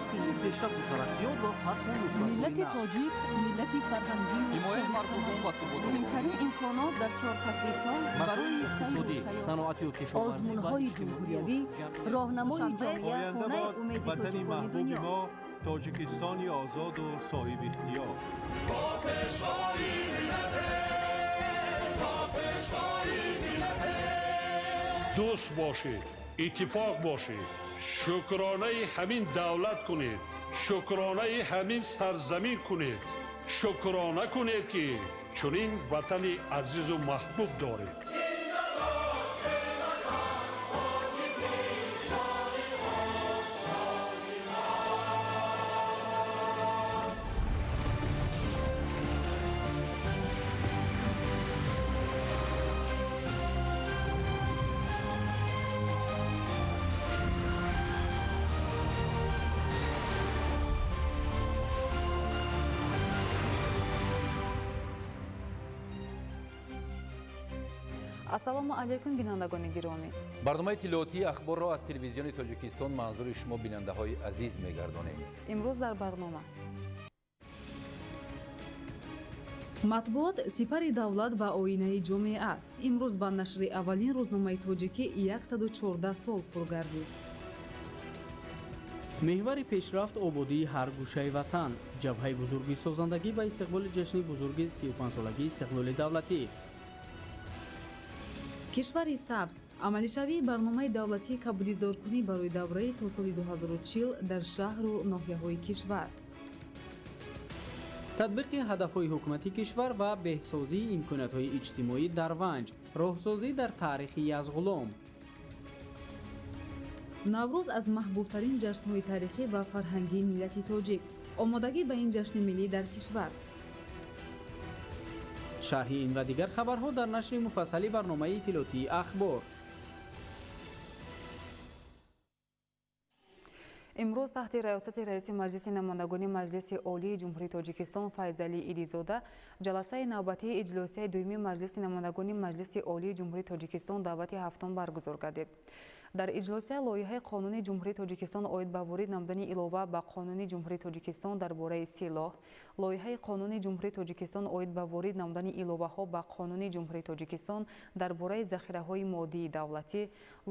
Сӯи пешрафту тараққиёт ва фатҳу нусратҳои Миллати нав. тоҷик миллати фарҳангию Ҳимояи марзубум ва суботу муҳимтарин имконот дар чор фасли сол масоили барои сайру иқтисодӣ, сайёҳат. саноатию кишоварзӣ ва Озмунҳои иҷтимоию ҷумҳуриявӣ, ҷамъиятӣ. роҳнамои Душанбе, ҷомеа, Оянда хонаи бод умеди ватани тоҷикони маҳбуби дунё. мо, Тоҷикистони озоду соҳибихтиёр. Дӯст бошед, иттифоқ бошед, шукронаи ҳамин давлат кунед, шукронаи ҳамин сарзамин кунед, шукрона кунед, ки чунин ватани азизу маҳбуб доред. Ассалому алайкум, бинандагони гиромӣ. Барномаи иттилоотии Ахборро аз Телевизиони Тоҷикистон манзури шумо, бинандаҳои азиз, мегардонем. Имрӯз дар барнома: Матбуот сипари давлат ва оинаи ҷомеа. Имрӯз ба нашри аввалин рӯзномаи тоҷикӣ 114 сол пур гардид. Меҳвари пешрафт, ободии ҳар гӯшаи ватан, ҷабҳаи бузурги созандагӣ ва истиқболи ҷашни бузурги 35-солагии истиқлоли давлатӣ. Кишвари сабз: амалишавии барномаи давлатии кабудизоркунӣ барои давраи то соли 2040 дар шаҳру ноҳияҳои кишвар. Татбиқи ҳадафҳои ҳукумати кишвар ва беҳсозии имкониятҳои иҷтимоӣ дар Ванҷ, роҳсозӣ дар таърихи Язғулом. Наврӯз аз маҳбубтарин ҷашнҳои таърихӣ ва фарҳангии миллати тоҷик. Омодагӣ ба ин ҷашни миллӣ дар кишвар. Шарҳи ин ва дигар хабарҳо дар нашри муфассали барномаи иттилоотии Ахбор. Имрӯз таҳти раёсати раиси Маҷлиси намояндагони Маҷлиси Олии Ҷумҳурии Тоҷикистон Файзалӣ Идизода ҷаласаи навбатии иҷлосияи дуюми Маҷлиси намояндагони Маҷлиси Олии Ҷумҳурии Тоҷикистон даъвати ҳафтум баргузор гардид. Дар иҷлосия лоиҳаи қонуни Ҷумҳурии Тоҷикистон оид ба ворид намудани илова ба Қонуни Ҷумҳурии Тоҷикистон дар бораи силоҳ, лоиҳаи қонуни Ҷумҳурии Тоҷикистон оид ба ворид намудани иловаҳо ба Қонуни Ҷумҳурии Тоҷикистон дар бораи захираҳои моддии давлатӣ,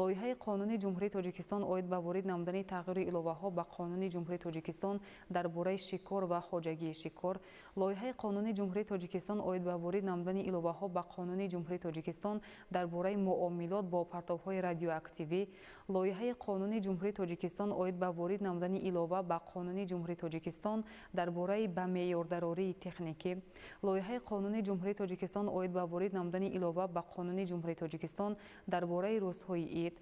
лоиҳаи қонуни Ҷумҳурии Тоҷикистон оид ба ворид намудани тағйиру иловаҳо ба Қонуни Ҷумҳурии Тоҷикистон дар бораи шикор ва хоҷагии шикор, лоиҳаи қонуни Ҷумҳурии Тоҷикистон оид ба ворид намудани иловаҳо ба Қонуни Ҷумҳурии Тоҷикистон дар бораи муомилот бо партовҳои радиоактивӣ, лоиҳаи қонуни Ҷумҳурии Тоҷикистон оид ба ворид намудани илова ба Қонуни Ҷумҳурии Тоҷикистон дар бораи ба меъёрдарории техникӣ, лоиҳаи қонуни Ҷумҳурии Тоҷикистон оид ба ворид намудани илова ба Қонуни Ҷумҳурии Тоҷикистон дар бораи рӯзҳои ид,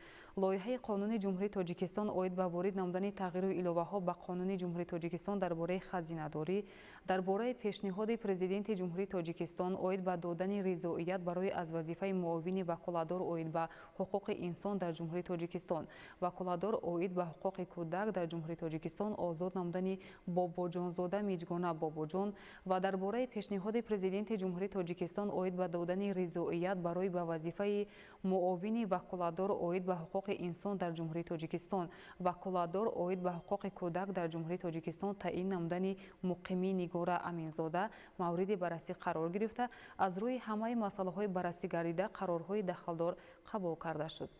лоиҳаи қонуни Ҷумҳурии Тоҷикистон оид ба ворид намудани тағйиру иловаҳо ба Қонуни Ҷумҳурии Тоҷикистон дар бораи хазинадорӣ, дар бораи пешниҳоди Президенти Ҷумҳурии Тоҷикистон оид ба додани ризоият барои аз вазифаи муовини ваколатдор оид ба ҳуқуқи инсон дар Ҷумҳурии Тоҷикистон, ваколатдор оид ба ҳуқуқи кӯдак дар Ҷумҳурии Тоҷикистон озод намудани Бобоҷонзода Миҷгона Бобоҷон ва дар бораи пешниҳоди Президенти Ҷумҳурии Тоҷикистон оид ба додани ризоият барои ба вазифаи муовини ваколатдор оид ба ҳуқуқи инсон дар Ҷумҳурии Тоҷикистон, ваколатдор оид ба ҳуқуқи кӯдак дар Ҷумҳурии Тоҷикистон таъин намудани Муқимӣ Нигора Аминзода мавриди баррасӣ қарор гирифта, аз рӯи ҳамаи масъалаҳои баррасӣ гардида қарорҳои дахлдор қабул карда шуд.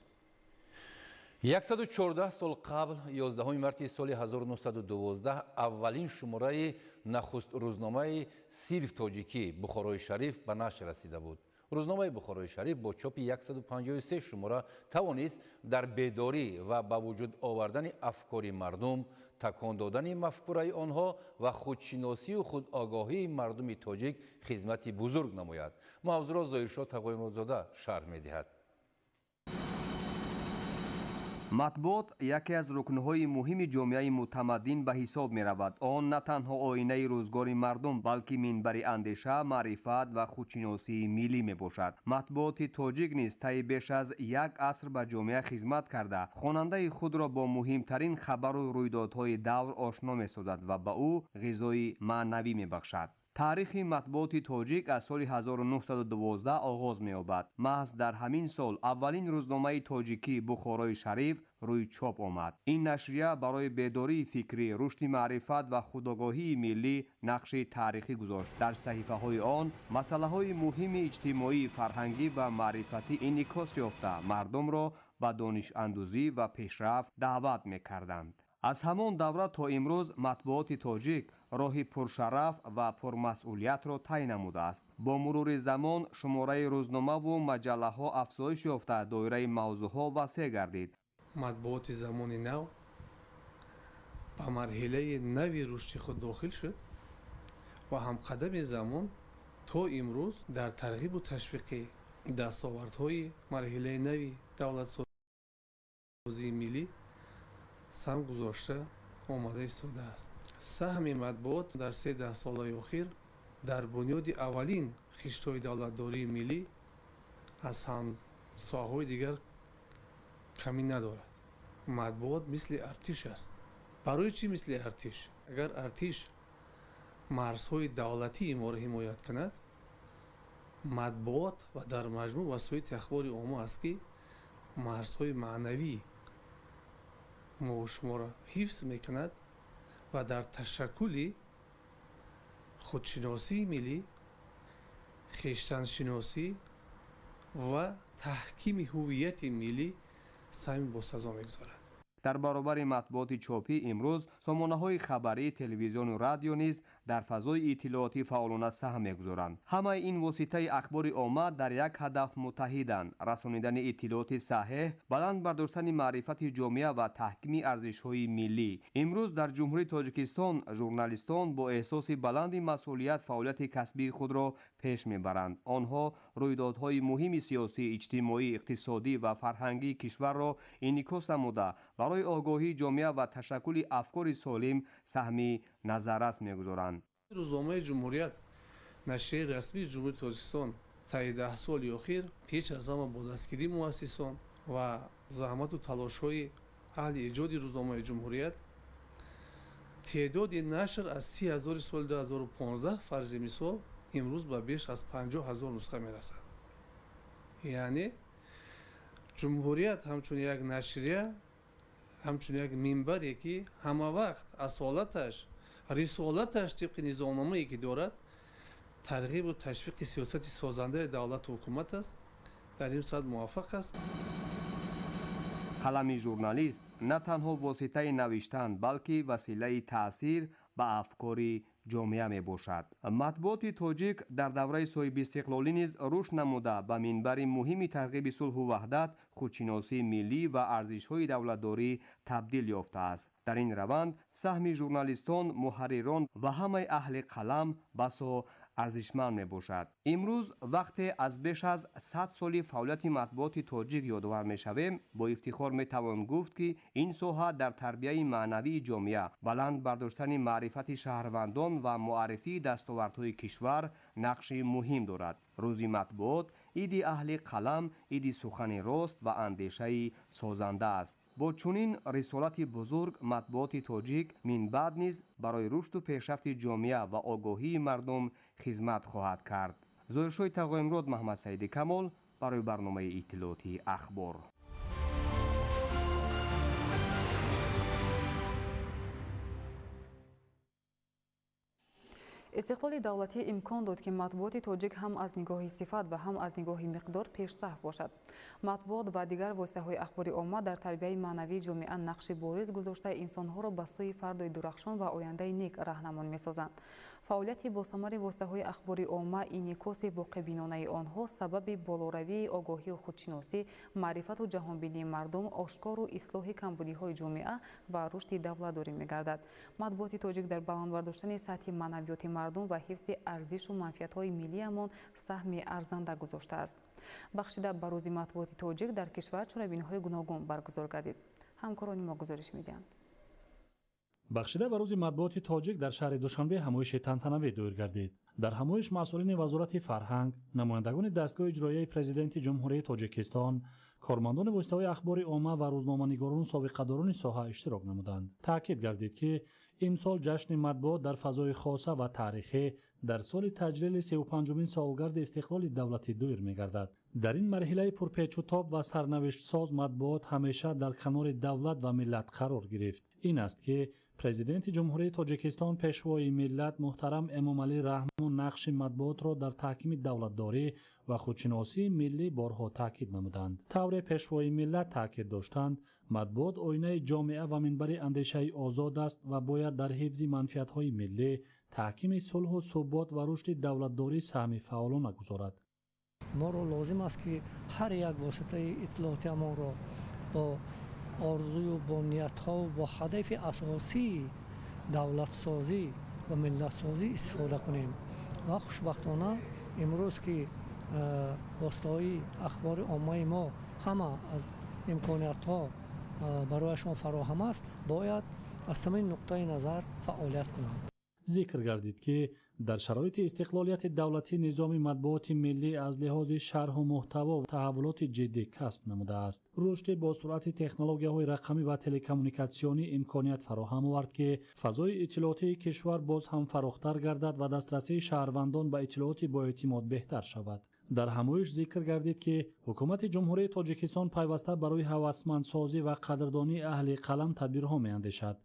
114 сол қабл, 11 марти соли 1912, аввалин шумораи нахуст рӯзномаи сирф тоҷикӣ «Бухорои шариф» ба нашр расида буд. Рӯзномаи «Бухорои шариф» бо чопи 153 шумора тавонист дар бедорӣ ва ба вуҷуд овардани афкори мардум, такон додани мафкураи онҳо ва худшиносию худогоҳии мардуми тоҷик хизмати бузург намояд. Мавзӯъро Зоҳиршоҳ Тағоимуродзода шарҳ медиҳад. Матбуот яке аз рукнҳои муҳими ҷомеаи мутамаддин ба ҳисоб меравад. Он на танҳо оинаи рӯзгори мардум, балки минбари андеша, маърифат ва худшиносии миллӣ мебошад. Матбуоти тоҷик низ таи беш аз як аср ба ҷомеа хизмат карда, хонандаи худро бо муҳимтарин хабару рӯйдодҳои давр ошно месозад ва ба ӯ ғизои маънавӣ мебахшад. Таърихи матбуоти тоҷик аз соли 1912 оғоз меёбад. Маҳз дар ҳамин сол аввалин рӯзномаи тоҷикӣ Бухорои Шариф рӯи чоп омад. Ин нашрия барои бедории фикрӣ, рушди маърифат ва худогоҳии миллӣ нақши таърихӣ гузошт. Дар саҳифаҳои он масъалаҳои муҳими иҷтимоӣ, фарҳангӣ ва маърифатӣ инъикос ёфта, мардумро ба донишандӯзӣ ва пешрафт даъват мекарданд. Аз ҳамон давра то имрӯз матбуоти тоҷик роҳи пуршараф ва пурмасъулиятро тай намудааст. Бо мурури замон шумораи рӯзномаву маҷаллаҳо афзоиш ёфта, доираи мавзӯъҳо васеъ гардид. Матбуоти замони нав ба марҳилаи нави рушди худ дохил шуд ва ҳамқадами замон то имрӯз дар тарғибу ташвиқи дастовардҳои марҳилаи нави давлатсозии миллӣ саҳм гузошта омада истодааст. Саҳми матбуот дар се даҳсолаи охир дар бунёди аввалин хиштҳои давлатдории миллӣ аз ҳамсоҳаҳои дигар камӣ надорад. Матбуот мисли артиш аст. Барои чӣ мисли артиш? Агар артиш марзҳои давлатии моро ҳимоят кунад, матбуот ва дар маҷмӯъ васоити ахбори омма аст, ки марзҳои маънавӣ мову шуморо ҳифз мекунад ва дар ташаккули худшиносии миллӣ, хештаншиносӣ ва таҳкими ҳуввияти миллӣ саҳми босазо мегузорад. Дар баробари матбуоти чопӣ имрӯз сомонаҳои хабарӣ, телевизиону радио низ дар фазои иттилоотӣ фаъолона саҳм мегузоранд. Ҳамаи ин воситаи ахбори омма дар як ҳадаф муттаҳиданд: расонидани иттилооти саҳеҳ, баланд бардоштани маърифати ҷомеа ва таҳкими арзишҳои миллӣ. Имрӯз дар Ҷумҳурии Тоҷикистон журналистон бо эҳсоси баланди масъулият фаъолияти касбии худро пеш мебаранд. Онҳо рӯйдодҳои муҳими сиёсӣ, иҷтимоӣ, иқтисодӣ ва фарҳангии кишварро инъикос намуда, барои огоҳии ҷомеа ва ташаккули афкори солим саҳми назаррас мегузоранд. Рӯзномаи Ҷумҳурият, нашрияи расмии Ҷумҳурии Тоҷикистон, таи 10 соли охир пеш аз ҳама бо дастгирии муассисон ва заҳмату талошҳои аҳли эҷоди рӯзномаи Ҷумҳурият теъдоди нашр аз 30 ҳазори соли 2015, фарзи мисол, имрӯз ба беш аз 50 ҳазор нусха мерасад. Яъне Ҷумҳурият ҳамчун як нашрия, ҳамчун як минбаре, ки ҳама вақт асолаташ, рисолаташ тибқи низомномае ки дорад, тарғибу ташвиқи сиёсати созандаи давлату ҳукумат аст, дар ин саҳат муваффақ аст. Қалами журналист на танҳо воситаи навиштан, балки василаи таъсир ба афкори ҷомеа мебошад. Матбуоти тоҷик дар давраи соҳибистиқлолӣ низ рушд намуда, ба минбари муҳими тарғиби сулҳу ваҳдат, худшиносии миллӣ ва арзишҳои давлатдорӣ табдил ёфтааст. Дар ин раванд саҳми журналистон, муҳаррирон ва ҳамаи аҳли қалам басо арзишманд мебошад. Имрӯз вақте аз беш аз 100 соли фаъолияти матбуоти тоҷик ёдовар мешавем, бо ифтихор метавон гуфт, ки ин соҳа дар тарбияи маънавии ҷомеа, баланд бардоштани маърифати шаҳрвандон ва муаррифии дастовардҳои кишвар нақши муҳим дорад. Рӯзи матбуот иди аҳли қалам, иди сухани рост ва андешаи созанда аст. Бо чунин рисолати бузург матбуоти тоҷик минбаъд низ барои рушду пешрафти ҷомеа ва огоҳии мардум хизмат хоҳад кард. Зоҳиршоҳи Тағоимурод, Маҳмадсаиди Камол барои барномаи иттилоотии Ахбор. Истиқлоли давлатӣ имкон дод, ки матбуоти тоҷик ҳам аз нигоҳи сифат ва ҳам аз нигоҳи миқдор пешсаф бошад. Матбуот ва дигар воситаҳои ахбори омма дар тарбияи маънавии ҷомеа нақши бориз гузошта, инсонҳоро ба сӯи фардои дурахшон ва ояндаи нек раҳнамон месозанд. Фаъолияти босамари воситаҳои ахбори омма, инъикоси воқеъбинонаи онҳо сабаби болоравии огоҳию худшиносӣ, маърифату ҷаҳонбинии мардум, ошкору ислоҳи камбудиҳои ҷомеа ва рушди давлатдорӣ мегардад. Матбуоти тоҷик дар баланд бардоштани сатҳи маънавиёти мардум ва ҳифзи арзишу манфиатҳои миллиамон саҳми арзанда гузоштааст. Бахшида ба рӯзи матбуоти тоҷик дар кишвар чорабиниҳои гуногун баргузор гардид. Ҳамкорони мо гузориш медиҳанд. Бахшида ба рӯзи матбуоти тоҷик дар шаҳри Душанбе ҳамоиши тантанавӣ доир гардид. Дар ҳамоиш масъулини Вазорати фарҳанг, намояндагони дастгоҳи иҷроияи Президенти Ҷумҳурии Тоҷикистон, кормандони воситаҳои ахбори омма ва рӯзноманигорону собиқадорони соҳа иштирок намуданд. Таъкид гардид, ки имсол ҷашни матбуот дар фазои хоса ва таърихӣ дар соли таҷлили 35-умин солгарди истиқлоли давлатӣ доир мегардад. Дар ин марҳилаи пурпечутоб ва сарнавиштсоз матбуот ҳамеша дар канори давлат ва миллат қарор гирифт. Ин аст, ки Президенти Ҷумҳурии Тоҷикистон, Пешвои миллат муҳтарам Эмомалӣ Раҳмон нақши матбуотро дар таҳкими давлатдорӣ ва худшиносии миллӣ борҳо таъкид намуданд. Тавре Пешвои миллат таъкид доштанд, матбуот оинаи ҷомеа ва минбари андешаи озод аст ва бояд дар ҳифзи манфиатҳои миллӣ, таҳкими сулҳу субот ва рушди давлатдорӣ саҳми фаъолона гузорад. Моро лозим аст, ки ҳар як воситаи иттилоотиамонро бо орзую, бо ниятҳо, бо ҳадафи асосии давлатсозӣ ва миллатсозӣ истифода кунем. Ва хушбахтона имрӯз, ки воситаҳои ахбори оммаи мо ҳама аз имкониятҳо барояшон фароҳам аст, бояд аз ҳамин нуқтаи назар фаъолият кунанд. Зикр гардид, ки дар шароити истиқлолияти давлатӣ низоми матбуоти миллӣ аз лиҳози шарҳу муҳтаво таҳаввулоти ҷиддӣ касб намудааст. Рушди бо суръати технологияҳои рақамӣ ва телекоммуникатсионӣ имконият фароҳам овард, ки фазои иттилоотии кишвар боз ҳам фарохтар гардад ва дастрасии шаҳрвандон ба иттилооти боэътимод беҳтар шавад. Дар ҳамоиш зикр гардид, ки Ҳукумати Ҷумҳурии Тоҷикистон пайваста барои ҳавасмандсозӣ ва қадрдонии аҳли қалам тадбирҳо меандешад.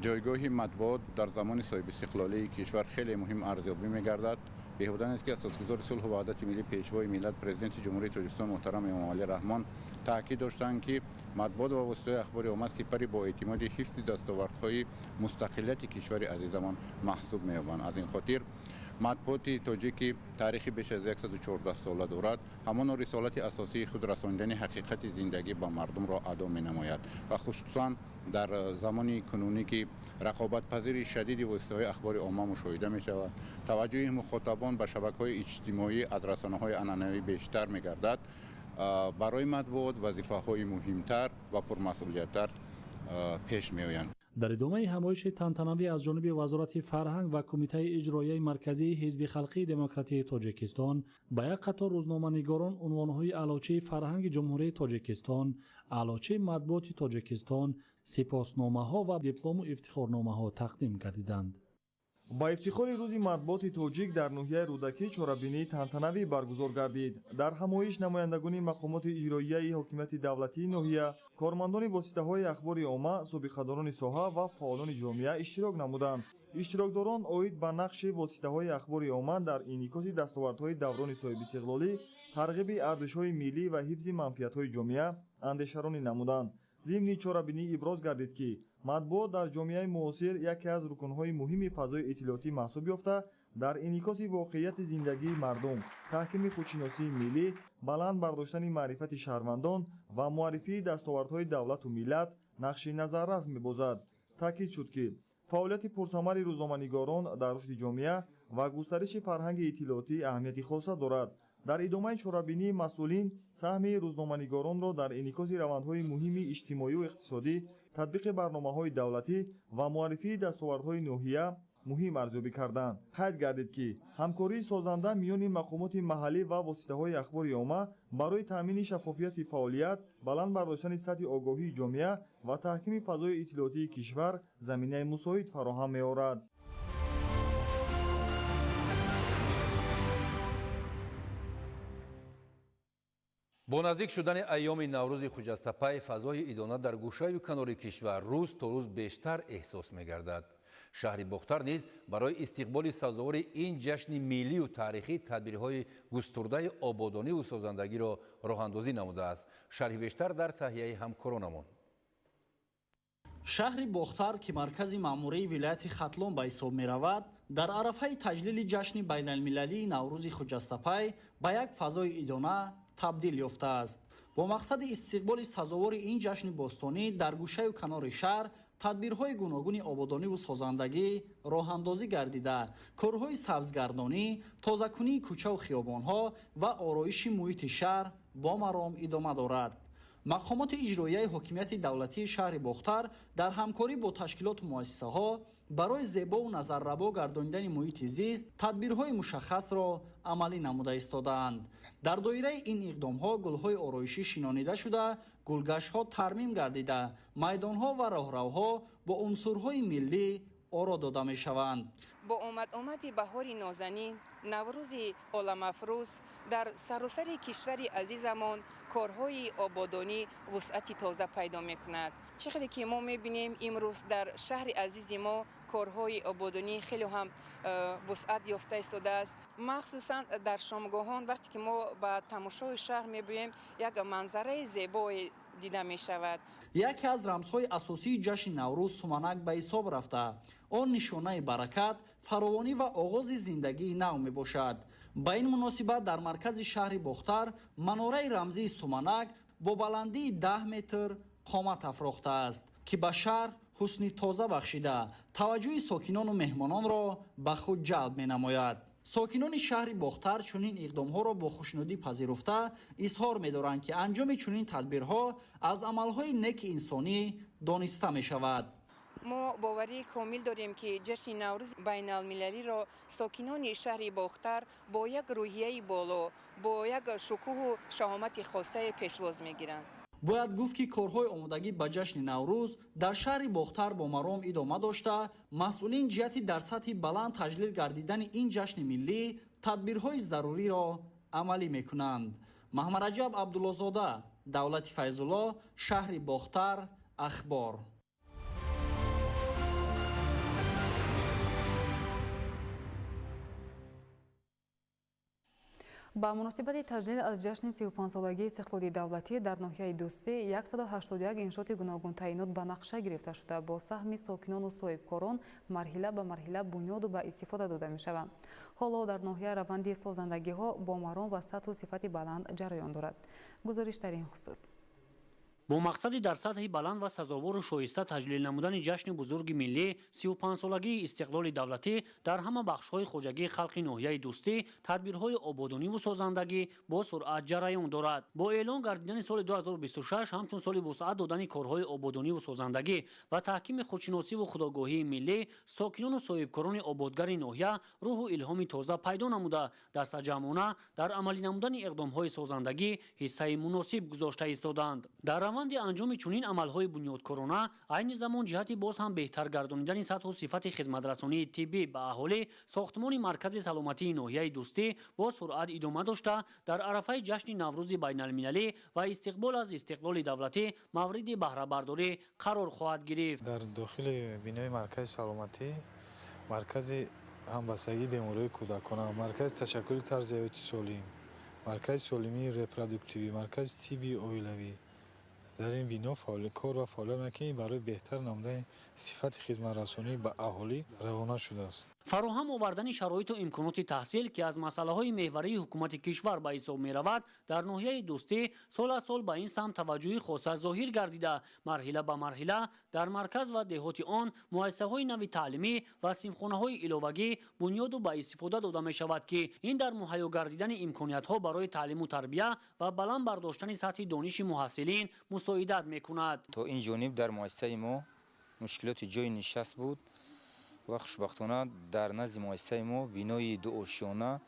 Ҷойгоҳи матбуот дар замони соҳибистиқлолии кишвар хеле муҳим арзёбӣ мегардад. Беҳуда нест, ки асосгузори сулҳу ваҳдати миллӣ, Пешвои миллат, Президенти Ҷумҳурии Тоҷикистон муҳтарам Эмомалӣ Раҳмон таъкид доштанд, ки матбуот ва воситаҳои ахбори омма сипари боэътимоди ҳифзи дастовардҳои мустақилияти кишвари азизамон маҳсуб меёбанд. Аз ин хотир матбуоти тоҷик, ки таърихи беш аз 114 сола дорад, ҳамоно рисолати асосии худ расонидани ҳақиқати зиндагӣ ба мардумро адо менамояд ва хусусан дар замони кунунӣ, ки рақобатпазири шадиди воситаҳои ахбори омма мушоҳида мешавад, таваҷҷӯҳи мухотабон ба шабакаҳои иҷтимоӣ аз расонаҳои анъанавӣ бештар мегардад, барои матбуот вазифаҳои муҳимтар ва пурмасъулияттар пеш меоянд. Дар идомаи ҳамоиши тантанавӣ аз ҷониби Вазорати фарҳанг ва Кумитаи иҷроияи марказии Ҳизби халқии демократии Тоҷикистон ба як қатор рӯзноманигорон унвонҳои Аълочии фарҳанги Ҷумҳурии Тоҷикистон, Аълочии матбуоти Тоҷикистон, сипосномаҳо ва диплому ифтихорномаҳо тақдим гардиданд. Ба ифтихори рӯзи матбуоти тоҷик дар ноҳияи Рӯдакӣ чорабинии тантанавӣ баргузор гардид. Дар ҳамоиш намояндагони мақомоти иҷроияи ҳокимияти давлатии ноҳия, кормандони воситаҳои ахбори омма, собиқадорони соҳа ва фаъолони ҷомеа иштирок намуданд. Иштирокдорон оид ба нақши воситаҳои ахбори омма дар инъикоси дастовардҳои даврони соҳибистиқлолӣ, тарғиби арзишҳои миллӣ ва ҳифзи манфиатҳои ҷомеа андешаронӣ намуданд. Зимни чорабинӣ иброз гардид, ки матбуот дар ҷомеаи муосир яке аз рукнҳои муҳими фазои иттилоотӣ маҳсуб ёфта, дар инъикоси воқеияти зиндагии мардум, таҳкими худшиносии миллӣ, баланд бардоштани маърифати шаҳрвандон ва муаррифии дастовардҳои давлату миллат нақши назаррас мебозад. Таъкид шуд, ки фаъолияти пурсамари рӯзноманигорон дар рушди ҷомеа ва густариши фарҳанги иттилоотӣ аҳамияти хоса дорад. Дар идомаи чорабинӣ масъулин саҳми рӯзноманигоронро дар инъикоси равандҳои муҳими иҷтимоию иқтисодӣ, татбиқи барномаҳои давлатӣ ва муаррифии дастовардҳои ноҳия муҳим арзёбӣ карданд. Қайд гардид, ки ҳамкории созанда миёни мақомоти маҳаллӣ ва воситаҳои ахбори омма барои таъмини шаффофияти фаъолият, баланд бардоштани сатҳи огоҳии ҷомеа ва таҳкими фазои иттилоотии кишвар заминаи мусоид фароҳам меорад. Бо наздик шудани айёми Наврӯзи хуҷастапай фазои идона дар гӯшаю канори кишвар рӯз то рӯз бештар эҳсос мегардад. Шаҳри Бохтар низ барои истиқболи сазовори ин ҷашни миллию таърихӣ тадбирҳои густурдаи ободониву созандагиро роҳандозӣ намудааст. Шарҳи бештар дар таҳияи ҳамкоронамон. Шаҳри Бохтар, ки маркази маъмурии вилояти Хатлон ба ҳисоб меравад, дар арафаи таҷлили ҷашни байналмилалии Наврӯзи хуҷастапай ба як фазои идона табдил ёфтааст. Бо мақсади истиқболи сазовори ин ҷашни бостонӣ дар гӯшаю канори шаҳр тадбирҳои гуногуни ободониву созандагӣ роҳандозӣ гардида, корҳои сабзгардонӣ, тозакунии кӯчаву хиёбонҳо ва ороиши муҳити шаҳр бо маром идома дорад. Мақомоти иҷроияи ҳокимияти давлатии шаҳри Бохтар дар ҳамкорӣ бо ташкилоту муассисаҳо барои зебову назаррабо гардонидани муҳити зист тадбирҳои мушаххасро амалӣ намуда истодаанд. Дар доираи ин иқдомҳо гулҳои ороишӣ шинонида шуда, гулгаштҳо тармим гардида, майдонҳо ва роҳравҳо бо унсурҳои миллӣ оро дода мешаванд. Бо омад-омади баҳори нозанин, Наврӯзи оламафрӯз дар саросари кишвари азизамон корҳои ободонӣ вусъати тоза пайдо мекунад. Чӣ хеле ки мо мебинем, имрӯз дар шаҳри азизи мо корҳои ободонӣ хеле ҳам вусъат ёфта истодааст. Махсусан дар шомгоҳон вақте ки мо ба тамошои шаҳр мебиёем, як манзараи зебое дида мешавад. Яке аз рамзҳои асосии ҷашни Наврӯз суманак ба ҳисоб рафта. Он нишонаи баракат, фаровонӣ ва оғози зиндагии нав мебошад. Ба ин муносибат дар маркази шаҳри Бохтар манораи рамзии суманак бо баландии 10 метр қомат афрохтааст, ки ба шаҳр ҳусни тоза бахшида, таваҷҷӯҳи сокинону меҳмононро ба худ ҷалб менамояд. Сокинони шаҳри Бохтар чунин иқдомҳоро бо хушнудӣ пазируфта изҳор медоранд, ки анҷоми чунин тадбирҳо аз амалҳои неки инсонӣ дониста мешавад. Мо боварии комил дорем, ки ҷашни Наврӯзи байналмилалиро сокинони шаҳри Бохтар бо як рӯҳияи боло, бо як шукӯҳу шаҳомати хосае пешвоз мегиранд. Бояд гуфт, ки корҳои омодагӣ ба ҷашни Наврӯз дар шаҳри Бохтар бо маром идома дошта, масъулин ҷиҳати дар сатҳи баланд таҷлил гардидани ин ҷашни миллӣ тадбирҳои заруриро амалӣ мекунанд. Маҳмараҷаб Абдуллозода, Давлати Файзулло, шаҳри Бохтар, Ахбор. Ба муносибати таҷлил аз ҷашни 35-солагии истиқлоли давлатӣ дар ноҳияи Дӯстӣ 181 иншооти гуногунтаъинот ба нақша гирифта шуда, бо саҳми сокинону соҳибкорон марҳила ба марҳила бунёду ба истифода дода мешаванд. Ҳоло дар ноҳия раванди созандагиҳо бо маром ва сатҳу сифати баланд ҷараён дорад. Гузориш дар ин хусус. Бо мақсади дар сатҳи баланд ва сазовору шоиста таҷлил намудани ҷашни бузурги миллӣ 35-солагии истиқлоли давлатӣ дар ҳама бахшҳои хоҷагии халқи ноҳияи Дӯстӣ тадбирҳои ободониву созандагӣ бо суръат ҷараён дорад. Бо эълон гардидани соли 2026 ҳамчун соли вусъат додани корҳои ободониву созандагӣ ва таҳкими худшиносиву худогоҳии миллӣ, сокинону соҳибкорони ободгари ноҳия рӯҳу илҳоми тоза пайдо намуда, дастаҷамъона дар амалӣ намудани иқдомҳои созандагӣ ҳиссаи муносиб гузошта истоданд. Дар раванди анҷоми чунин амалҳои бунёдкорона айни замон ҷиҳати боз ҳам беҳтар гардонидани сатҳу сифати хизматрасонии тиббӣ ба аҳолӣ сохтмони маркази саломатии ноҳияи Дӯстӣ бо суръат идома дошта, дар арафаи ҷашни Наврӯзи байналмилалӣ ва истиқбол аз истиқлоли давлатӣ мавриди баҳрабардорӣ қарор хоҳад гирифт. Дар дохили бинои маркази саломатӣ маркази ҳамбастагии бемориҳои кӯдакона, маркази ташаккули тарзи ҳаёти солим, маркази солимии репродуктивӣ, маркази тибби оилавӣ дар ин бино кор ва фаъолият мекунад, барои беҳтар намудани сифати хизматрасонӣ ба аҳолӣ равона шудааст. Фароҳам овардани шароиту имконоти таҳсил, ки аз масъалаҳои меҳварии ҳукумати кишвар ба ҳисоб меравад, дар ноҳияи Дӯстӣ сол аз сол ба ин самт таваҷҷӯҳи хоса зоҳир гардида, марҳила ба марҳила дар марказ ва деҳоти он муассисаҳои нави таълимӣ ва синфхонаҳои иловагӣ бунёду ба истифода дода мешавад, ки ин дар муҳайё гардидани имкониятҳо барои таълиму тарбия ва баланд бардоштани сатҳи дониши муҳассилин мусоидат мекунад. То ин ҷониб дар муассисаи мо мушкилоти ҷойи нишаст буд ва хушбахтона дар назди муассисаи мо бинои дуошёна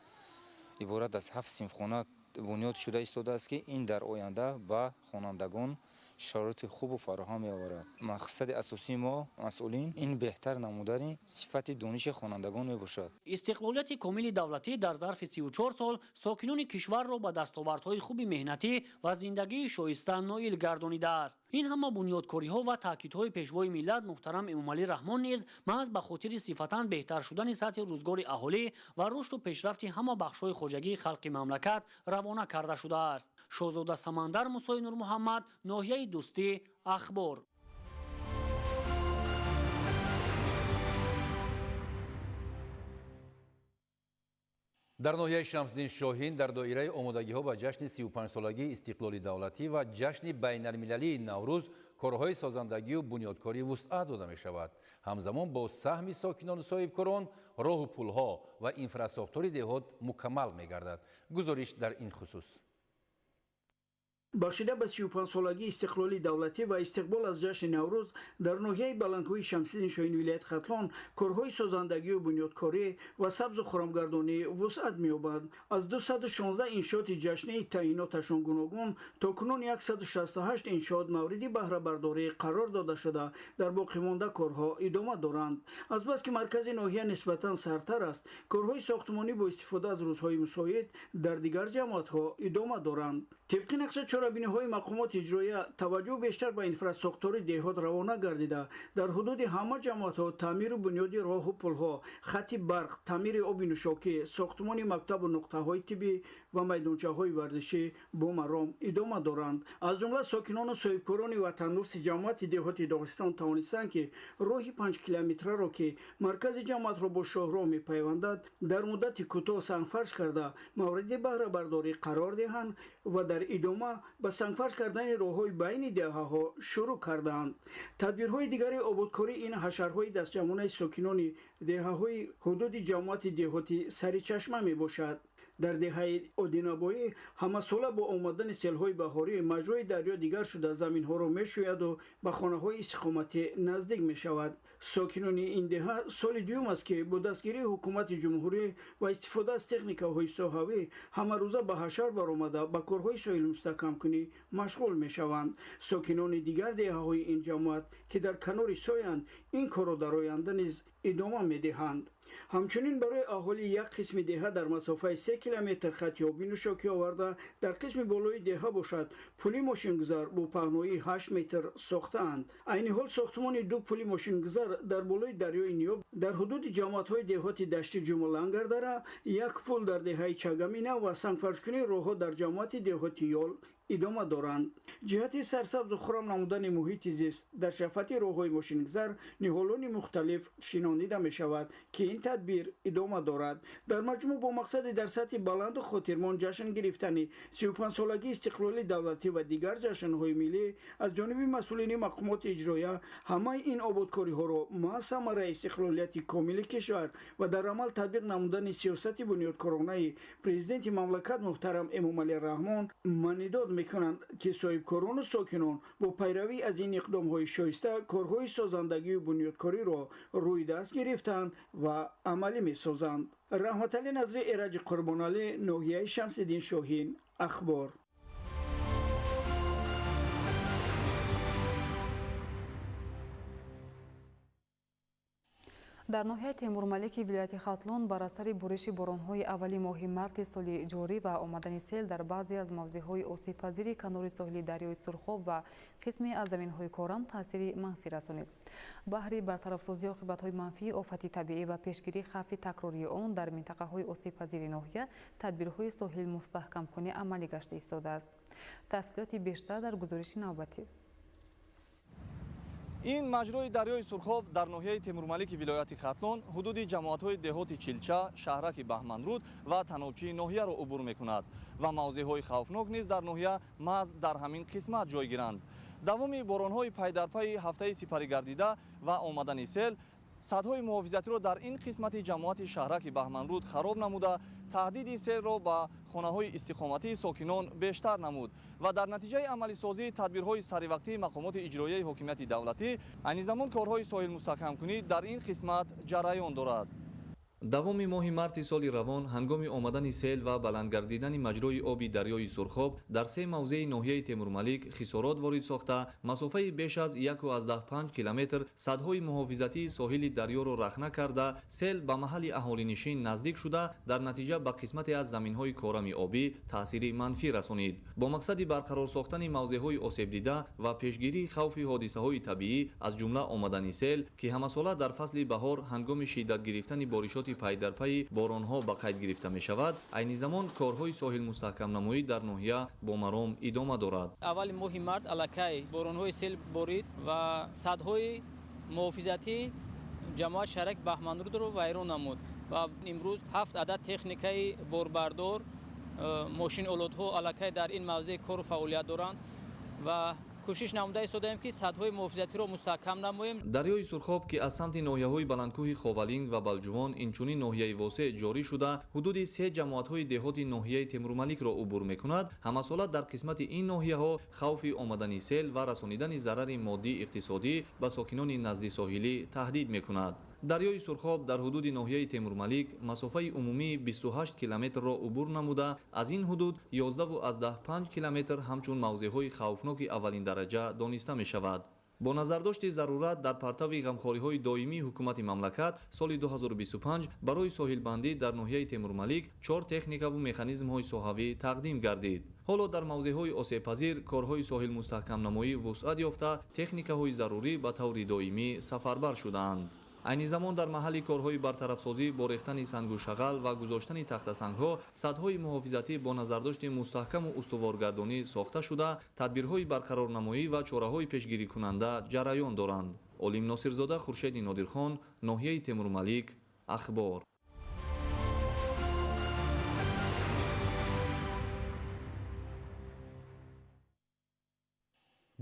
иборат аз 7 синфхона бунёд шуда истодааст, ки ин дар оянда ба хонандагон шароити хубу фароҳам меоварад. Мақсади асосии мо масъулин ин беҳтар намудани сифати дониши хонандагон мебошад. Истиқлолияти комили давлатӣ дар зарфи 34 сол сокинони кишварро ба дастовардҳои хуби меҳнатӣ ва зиндагии шоиста ноил гардонидааст. Ин ҳама бунёдкориҳо ва таъкидҳои пешвои миллат муҳтарам Эмомалӣ Раҳмон низ маҳз ба хотири сифатан беҳтар шудани сатҳи рӯзгори аҳолӣ ва рушду пешрафти ҳама бахшҳои хоҷагии халқи мамлакат равона карда шудааст. Шоҳзода Самандар, Мусои Нурмуҳаммад, ноҳияи Дӯстӣ, Ахбор. Дар ноҳияи Шамсиддин Шоҳин дар доираи омодагиҳо ба ҷашни 35-солагии истиқлоли давлатӣ ва ҷашни байналмилалии Наврӯз корҳои созандагию бунёдкорӣ вусъат дода мешавад. Ҳамзамон бо саҳми сокинону соҳибкорон роҳу пулҳо ва инфрасохтори деҳот мукаммал мегардад. Гузориш дар ин хусус. Бахшида ба 35-солагии истиқлоли давлатӣ ва истиқбол аз ҷашни Наврӯз дар ноҳияи Баландкӯҳи Шамсиддин Шоҳин вилояти Хатлон корҳои созандагию бунёдкорӣ ва сабзу хурамгардонӣ вусъат меёбад. Аз 216 иншооти ҷашнии таъиноташон гуногун то кунун 168 иншоот мавриди баҳрабардорӣ қарор дода шуда, дар боқимонда корҳо идома доранд. Азбаски маркази ноҳия нисбатан сартар аст, корҳои сохтмонӣ бо истифода аз рӯзҳои мусоид дар дигар ҷамоатҳо идома доранд. Тибқи нақша чорабиниҳои мақомоти иҷроия таваҷҷӯҳ бештар ба инфрасохтори деҳот равона гардида, дар ҳудуди ҳама ҷамоатҳо таъмиру бунёди роҳу пулҳо, хати барқ, таъмири оби нӯшокӣ, сохтмони мактабу нуқтаҳои тиббӣ ва майдончаҳои варзишӣ бо маром идома доранд. Аз ҷумла сокинону соҳибкорони ватандӯсти ҷамоати деҳоти Доғистон тавонистанд, ки роҳи 5 километраро, ки маркази ҷамоатро бо шоҳроҳ мепайвандад, дар муддати кӯтоҳ сангфарш карда мавриди баҳрабардорӣ қарор диҳанд ва дар идома ба сангфарш кардани роҳҳои байни деҳаҳо шурӯъ кардаанд. Тадбирҳои дигари ободкорӣ ин ҳашарҳои дастҷамъонаи сокинони деҳаҳои ҳудуди ҷамоати деҳоти Саричашма мебошад. Дар деҳаи Одинабоӣ ҳамасола бо омадани селҳои баҳорӣ маҷрои дарё дигар шуда заминҳоро мешӯяду ба хонаҳои истиқоматӣ наздик мешавад. Сокинони ин деҳа соли дуюм аст, ки бо дастгирии ҳукумати ҷумҳурӣ ва истифода аз техникаҳои соҳавӣ ҳамарӯза ба ҳашар баромада ба корҳои соҳилмустаҳкамкунӣ машғул мешаванд. Сокинони дигар деҳаҳои ин ҷамоат, ки дар канори соянд, ин корро дар оянда низ идома медиҳанд. Ҳамчунин барои аҳолӣ як қисми деҳа дар масофаи 3 километр хати оби нӯшокӣ оварда, дар қисми болои деҳа бошад пули мошингузар бо паҳноии 8 метр сохтаанд. Айни ҳол сохтмони ду пули мошингузар дар болои дарёи Ниёб дар ҳудуди ҷамоатҳои деҳоти Дашти Ҷумалангардара, як пул дар деҳаи Чагамина ва сангфаршкунии роҳҳо дар ҷамоати деҳоти Ёл идома доранд. Ҷиҳати сарсабзу хурам намудани муҳити зист дар шафати роҳҳои мошингузар ниҳолони мухталиф шинонида мешавад, ки ин тадбир идома дорад. Дар маҷмӯъ бо мақсади дар сатҳи баланду хотирмон ҷашн гирифтани 35-солагии истиқлоли давлатӣ ва дигар ҷашнҳои миллӣ аз ҷониби масъулини мақомоти иҷроия ҳамаи ин ободкориҳоро маҳз самараи истиқлолияти комили кишвар ва дар амал татбиқ намудани сиёсати бунёдкоронаи президенти мамлакат муҳтарам Эмомалӣ Раҳмон маънидод мекунанд, ки соҳибкорону сокинон бо пайравӣ аз ин иқдомҳои шоиста корҳои созандагию бунёдкориро рӯи даст гирифтанд ва амалӣ месозанд. Раҳматалӣ Назри, Эраҷи Қурбоналӣ, ноҳияи Шамсиддин Шоҳин, Ахбор. Дар ноҳияи Темурмалики вилояти Хатлон бар асари буриши боронҳои аввали моҳи марти соли ҷорӣ ва омадани сел дар баъзе аз мавзеъҳои осебпазири канори соҳили дарёи Сурхоб ва қисме аз заминҳои корам таъсири манфӣ расонид. Баҳри бартарафсозии оқибатҳои манфии офати табиӣ ва пешгирии хавфи такрории он дар минтақаҳои осебпазири ноҳия тадбирҳои соҳилмустаҳкамкунӣ амалӣ гашта истодааст. Тафсилоти бештар дар гузориши навбатӣ. Ин маҷрои дарёи Сурхоб дар ноҳияи Темурмалики вилояти Хатлон ҳудуди ҷамоатҳои деҳоти Чилча, шаҳраки Баҳманруд ва Танобчии ноҳияро убур мекунад ва мавзеъҳои хавфнок низ дар ноҳия маҳз дар ҳамин қисмат ҷой гиранд. Давоми боронҳои пайдарпайи ҳафтаи сипаригардида ва омадани сел садҳои муҳофизатиро дар ин қисмати ҷамоати шаҳраки Баҳманруд хароб намуда, таҳдиди селро ба хонаҳои истиқоматии сокинон бештар намуд ва дар натиҷаи амалисозии тадбирҳои саривақтии мақомоти иҷроияи ҳокимияти давлатӣ айни замон корҳои соҳилмустаҳкамкунӣ дар ин қисмат ҷараён дорад. Давоми моҳи марти соли равон ҳангоми омадани сел ва баландгардидани маҷрои оби дарёи Сурхоб дар се мавзеи ноҳияи Темурмалик хисорот ворид сохта, масофаи беш аз 1,5 километр садҳои муҳофизатии соҳили дарёро рахна карда, сел ба маҳалли аҳолинишин наздик шуда, дар натиҷа ба қисмате аз заминҳои корами обӣ таъсири манфӣ расонид. Бо мақсади барқарор сохтани мавзеъҳои осебдида ва пешгирии хавфи ҳодисаҳои табиӣ аз ҷумла омадани сел, ки ҳамасола дар фасли баҳор ҳангоми шиддат гирифтани боришоти пайдарпайи боронҳо ба қайд гирифта мешавад, айни замон корҳои соҳилмустаҳкамнамоӣ дар ноҳия бо маром идома дорад. Аввали моҳи март аллакай боронҳои сел борид ва садҳои муҳофизатии ҷамоат шаҳраки Баҳманрудро вайрон намуд ва имрӯз 7 адад техникаи борбардор, мошинолотҳо аллакай дар ин мавзеъ кору фаъолият доранд ва Кӯшиш намуда истодаем, ки садҳои муҳофизатиро мустаҳкам намоем. Дарёи Сурхоб, ки аз самти ноҳияҳои баландкӯҳи Ховалинг ва Балҷувон, инчунин ноҳияи Восеъ ҷорӣ шуда, ҳудуди се ҷамоатҳои деҳоти ноҳияи Темурмаликро убур мекунад, ҳамасола дар қисмати ин ноҳияҳо хавфи омадани сел ва расонидани зарари моддӣ иқтисодӣ ба сокинони назди соҳилӣ таҳдид мекунад. Дарёи Сурхоб дар ҳудуди ноҳияи Темурмалик масофаи умумии 28 километрро убур намуда, аз ин ҳудуд 11,5 километр ҳамчун мавзеъҳои хавфноки аввалин дараҷа дониста мешавад. Бо назардошти зарурат дар партави ғамхориҳои доимии ҳукумати мамлакат, соли 2025 барои соҳилбандӣ дар ноҳияи Темурмалик 4 техникаву механизмҳои соҳавӣ тақдим гардид. Ҳоло дар мавзеъҳои осебпазир корҳои соҳилмустаҳкамнамоӣ вусъат ёфта, техникаҳои зарурӣ ба таври доимӣ сафарбар шудаанд. Айни замон дар маҳалли корҳои бартарафсозӣ бо рехтани сангу шағал ва гузоштани тахтасангҳо садҳои муҳофизатӣ бо назардошти мустаҳкаму устуворгардонӣ сохта шуда, тадбирҳои барқарорнамоӣ ва чораҳои пешгирикунанда ҷараён доранд. Олим Носирзода, Хуршеди Нодирхон, ноҳияи Темурмалик, Ахбор.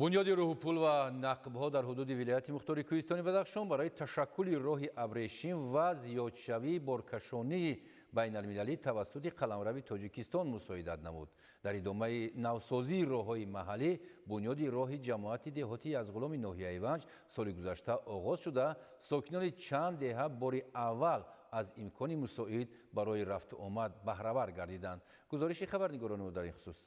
Бунёди рӯҳу пул ва нақбҳо дар ҳудуди вилояти мухтори Кӯҳистони Бадахшон барои ташаккули роҳи абрешим ва зиёдшавии боркашонии байналмилалӣ тавассути қаламрави Тоҷикистон мусоидат намуд. Дар идомаи навсозии роҳҳои маҳаллӣ бунёди роҳи ҷамоати деҳоти Язғуломи ноҳияи Ванҷ соли гузашта оғоз шуда, сокинони чанд деҳа бори аввал аз имкони мусоид барои рафту омад баҳравар гардиданд. Гузориши хабарнигорони мо дар ин хусус.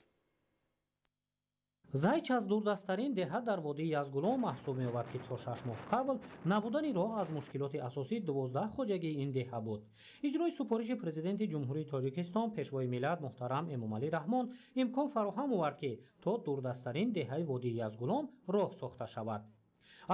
Зайч аз дурдасттарин деҳа дар водии Язғулом маҳсуб меёбад, ки то 6 моҳ қабл набудани роҳ аз мушкилоти асосии 12 хоҷагии ин деҳа буд. Иҷрои супориши президенти Ҷумҳурии Тоҷикистон, пешвои миллат муҳтарам Эмомалӣ Раҳмон имкон фароҳам овард, ки то дурдасттарин деҳаи водии Язғулом роҳ сохта шавад.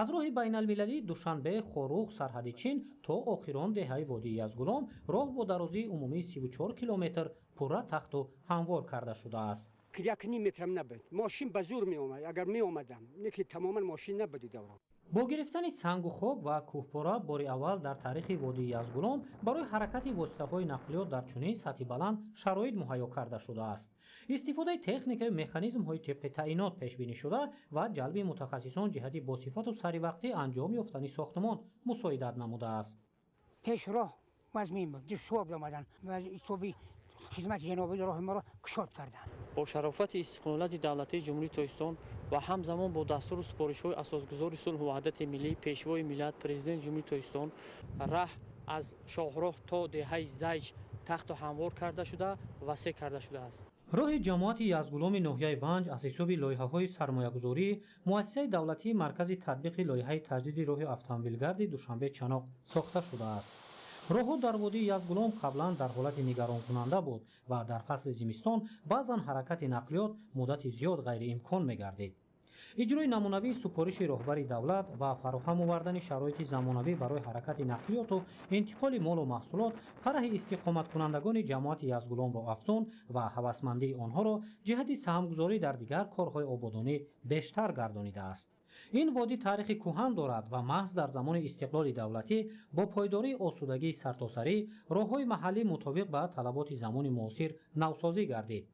Аз роҳи байналмилалии Душанбе, Хоруғ, сарҳади Чин то охирон деҳаи водии Язғулом роҳ бо дарозии умумии 34 километр пурра тахту ҳамвор карда шудааст. 1.5 метрам набуд. Мошин ба зур меомад, агар меомадам, не ки тамоман мошин набуд давра. Бо гирифтани сангу хок ва кӯҳпора бори аввал дар таърихи водии Язғулом барои ҳаракати воситаҳои нақлиёт дар чунин сатҳи баланд шароит муҳайё карда шудааст. Истифодаи техникаю механизмҳои тибқи таъинот пешбинӣ шуда ва ҷалби мутахассисон ҷиҳати босифату саривақтӣ анҷом ёфтани сохтмон мусоидат намудааст. Пеш роҳ вазмин буд, душвор омадан ва ҳисоби хизмати ҷаноби роҳи моро кушод карданд. Бо шарофати истиқлолияти давлатии Ҷумҳурии Тоҷикистон ва ҳамзамон бо дастуру супоришҳои асосгузори сулҳу ваҳдати миллӣ, пешвои миллат, президенти Ҷумҳурии Тоҷикистон раҳ аз шоҳроҳ то деҳаи Зайч тахту ҳамвор карда шуда, васеъ карда шудааст. Роҳи ҷамоати Язғуломи ноҳияи Ванҷ аз ҳисоби лоиҳаҳои сармоягузорӣ муассисаи давлатии маркази татбиқи лоиҳаи таҷдиди роҳи автомобилгарди Душанбе-Чаноқ сохта шудааст. Роҳҳо дар водии Язғулом қаблан дар ҳолати нигаронкунанда буд ва дар фасли зимистон баъзан ҳаракати нақлиёт муддати зиёд ғайриимкон мегардид. Иҷрои намунавии супориши роҳбари давлат ва фароҳам овардани шароити замонавӣ барои ҳаракати нақлиёту интиқоли молу маҳсулот фараҳи истиқоматкунандагони ҷамоати Язғуломро афзун ва ҳавасмандии онҳоро ҷиҳати саҳмгузорӣ дар дигар корҳои ободонӣ бештар гардонидааст. Ин водӣ таърихи кӯҳан дорад ва маҳз дар замони истиқлоли давлатӣ бо пойдории осудагии сартосарӣ роҳҳои маҳаллӣ мутобиқ ба талаботи замони муосир навсозӣ гардид.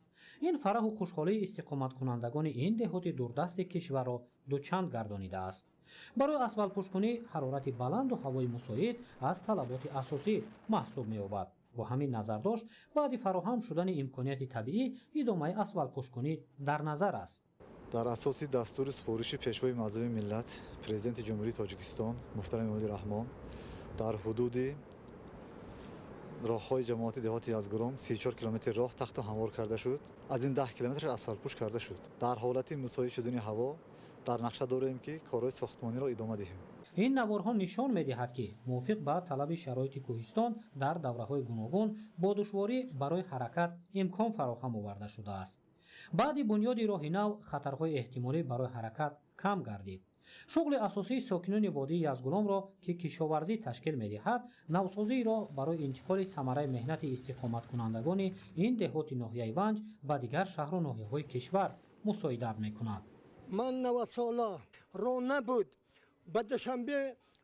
Ин фараҳу хушҳолии истиқоматкунандагони ин деҳоти дурдасти кишварро дучанд гардонидааст. Барои асфалтпӯшкунӣ ҳарорати баланду ҳавои мусоид аз талаботи асосӣ маҳсуб меёбад. Бо ҳамин назардошт баъди фароҳам шудани имконияти табиӣ идомаи асфалтпӯшкунӣ дар назар аст. Дар асоси дастури супориши пешвои муаззами миллат, президенти Ҷумҳурии Тоҷикистон муҳтарам Эмомалӣ Раҳмон дар ҳудуди роҳҳои ҷамоати деҳоти Язғулом 34 километр роҳ тахту ҳамвор карда шуд. Аз ин 10 километр асфалтпӯш карда шуд. Дар ҳолати мусоид шудани ҳаво дар нақша дорем, ки корҳои сохтмониро идома диҳем. Ин наворҳо нишон медиҳад, ки мувофиқ ба талаби шароити кӯҳистон дар давраҳои гуногун бо душворӣ барои ҳаракат имкон фароҳам оварда шудааст. Баъди бунёди роҳи нав хатарҳои эҳтимолӣ барои ҳаракат кам гардид. Шуғли асосии сокинони водии Язғуломро, ки кишоварзӣ ташкил медиҳад, навсозии роҳ барои интиқоли самараи меҳнати истиқоматкунандагони ин деҳоти ноҳияи Ванҷ ба дигар шаҳру ноҳияҳои кишвар мусоидат мекунад. Ман 90 сола роҳ набуд. Ба Душанбе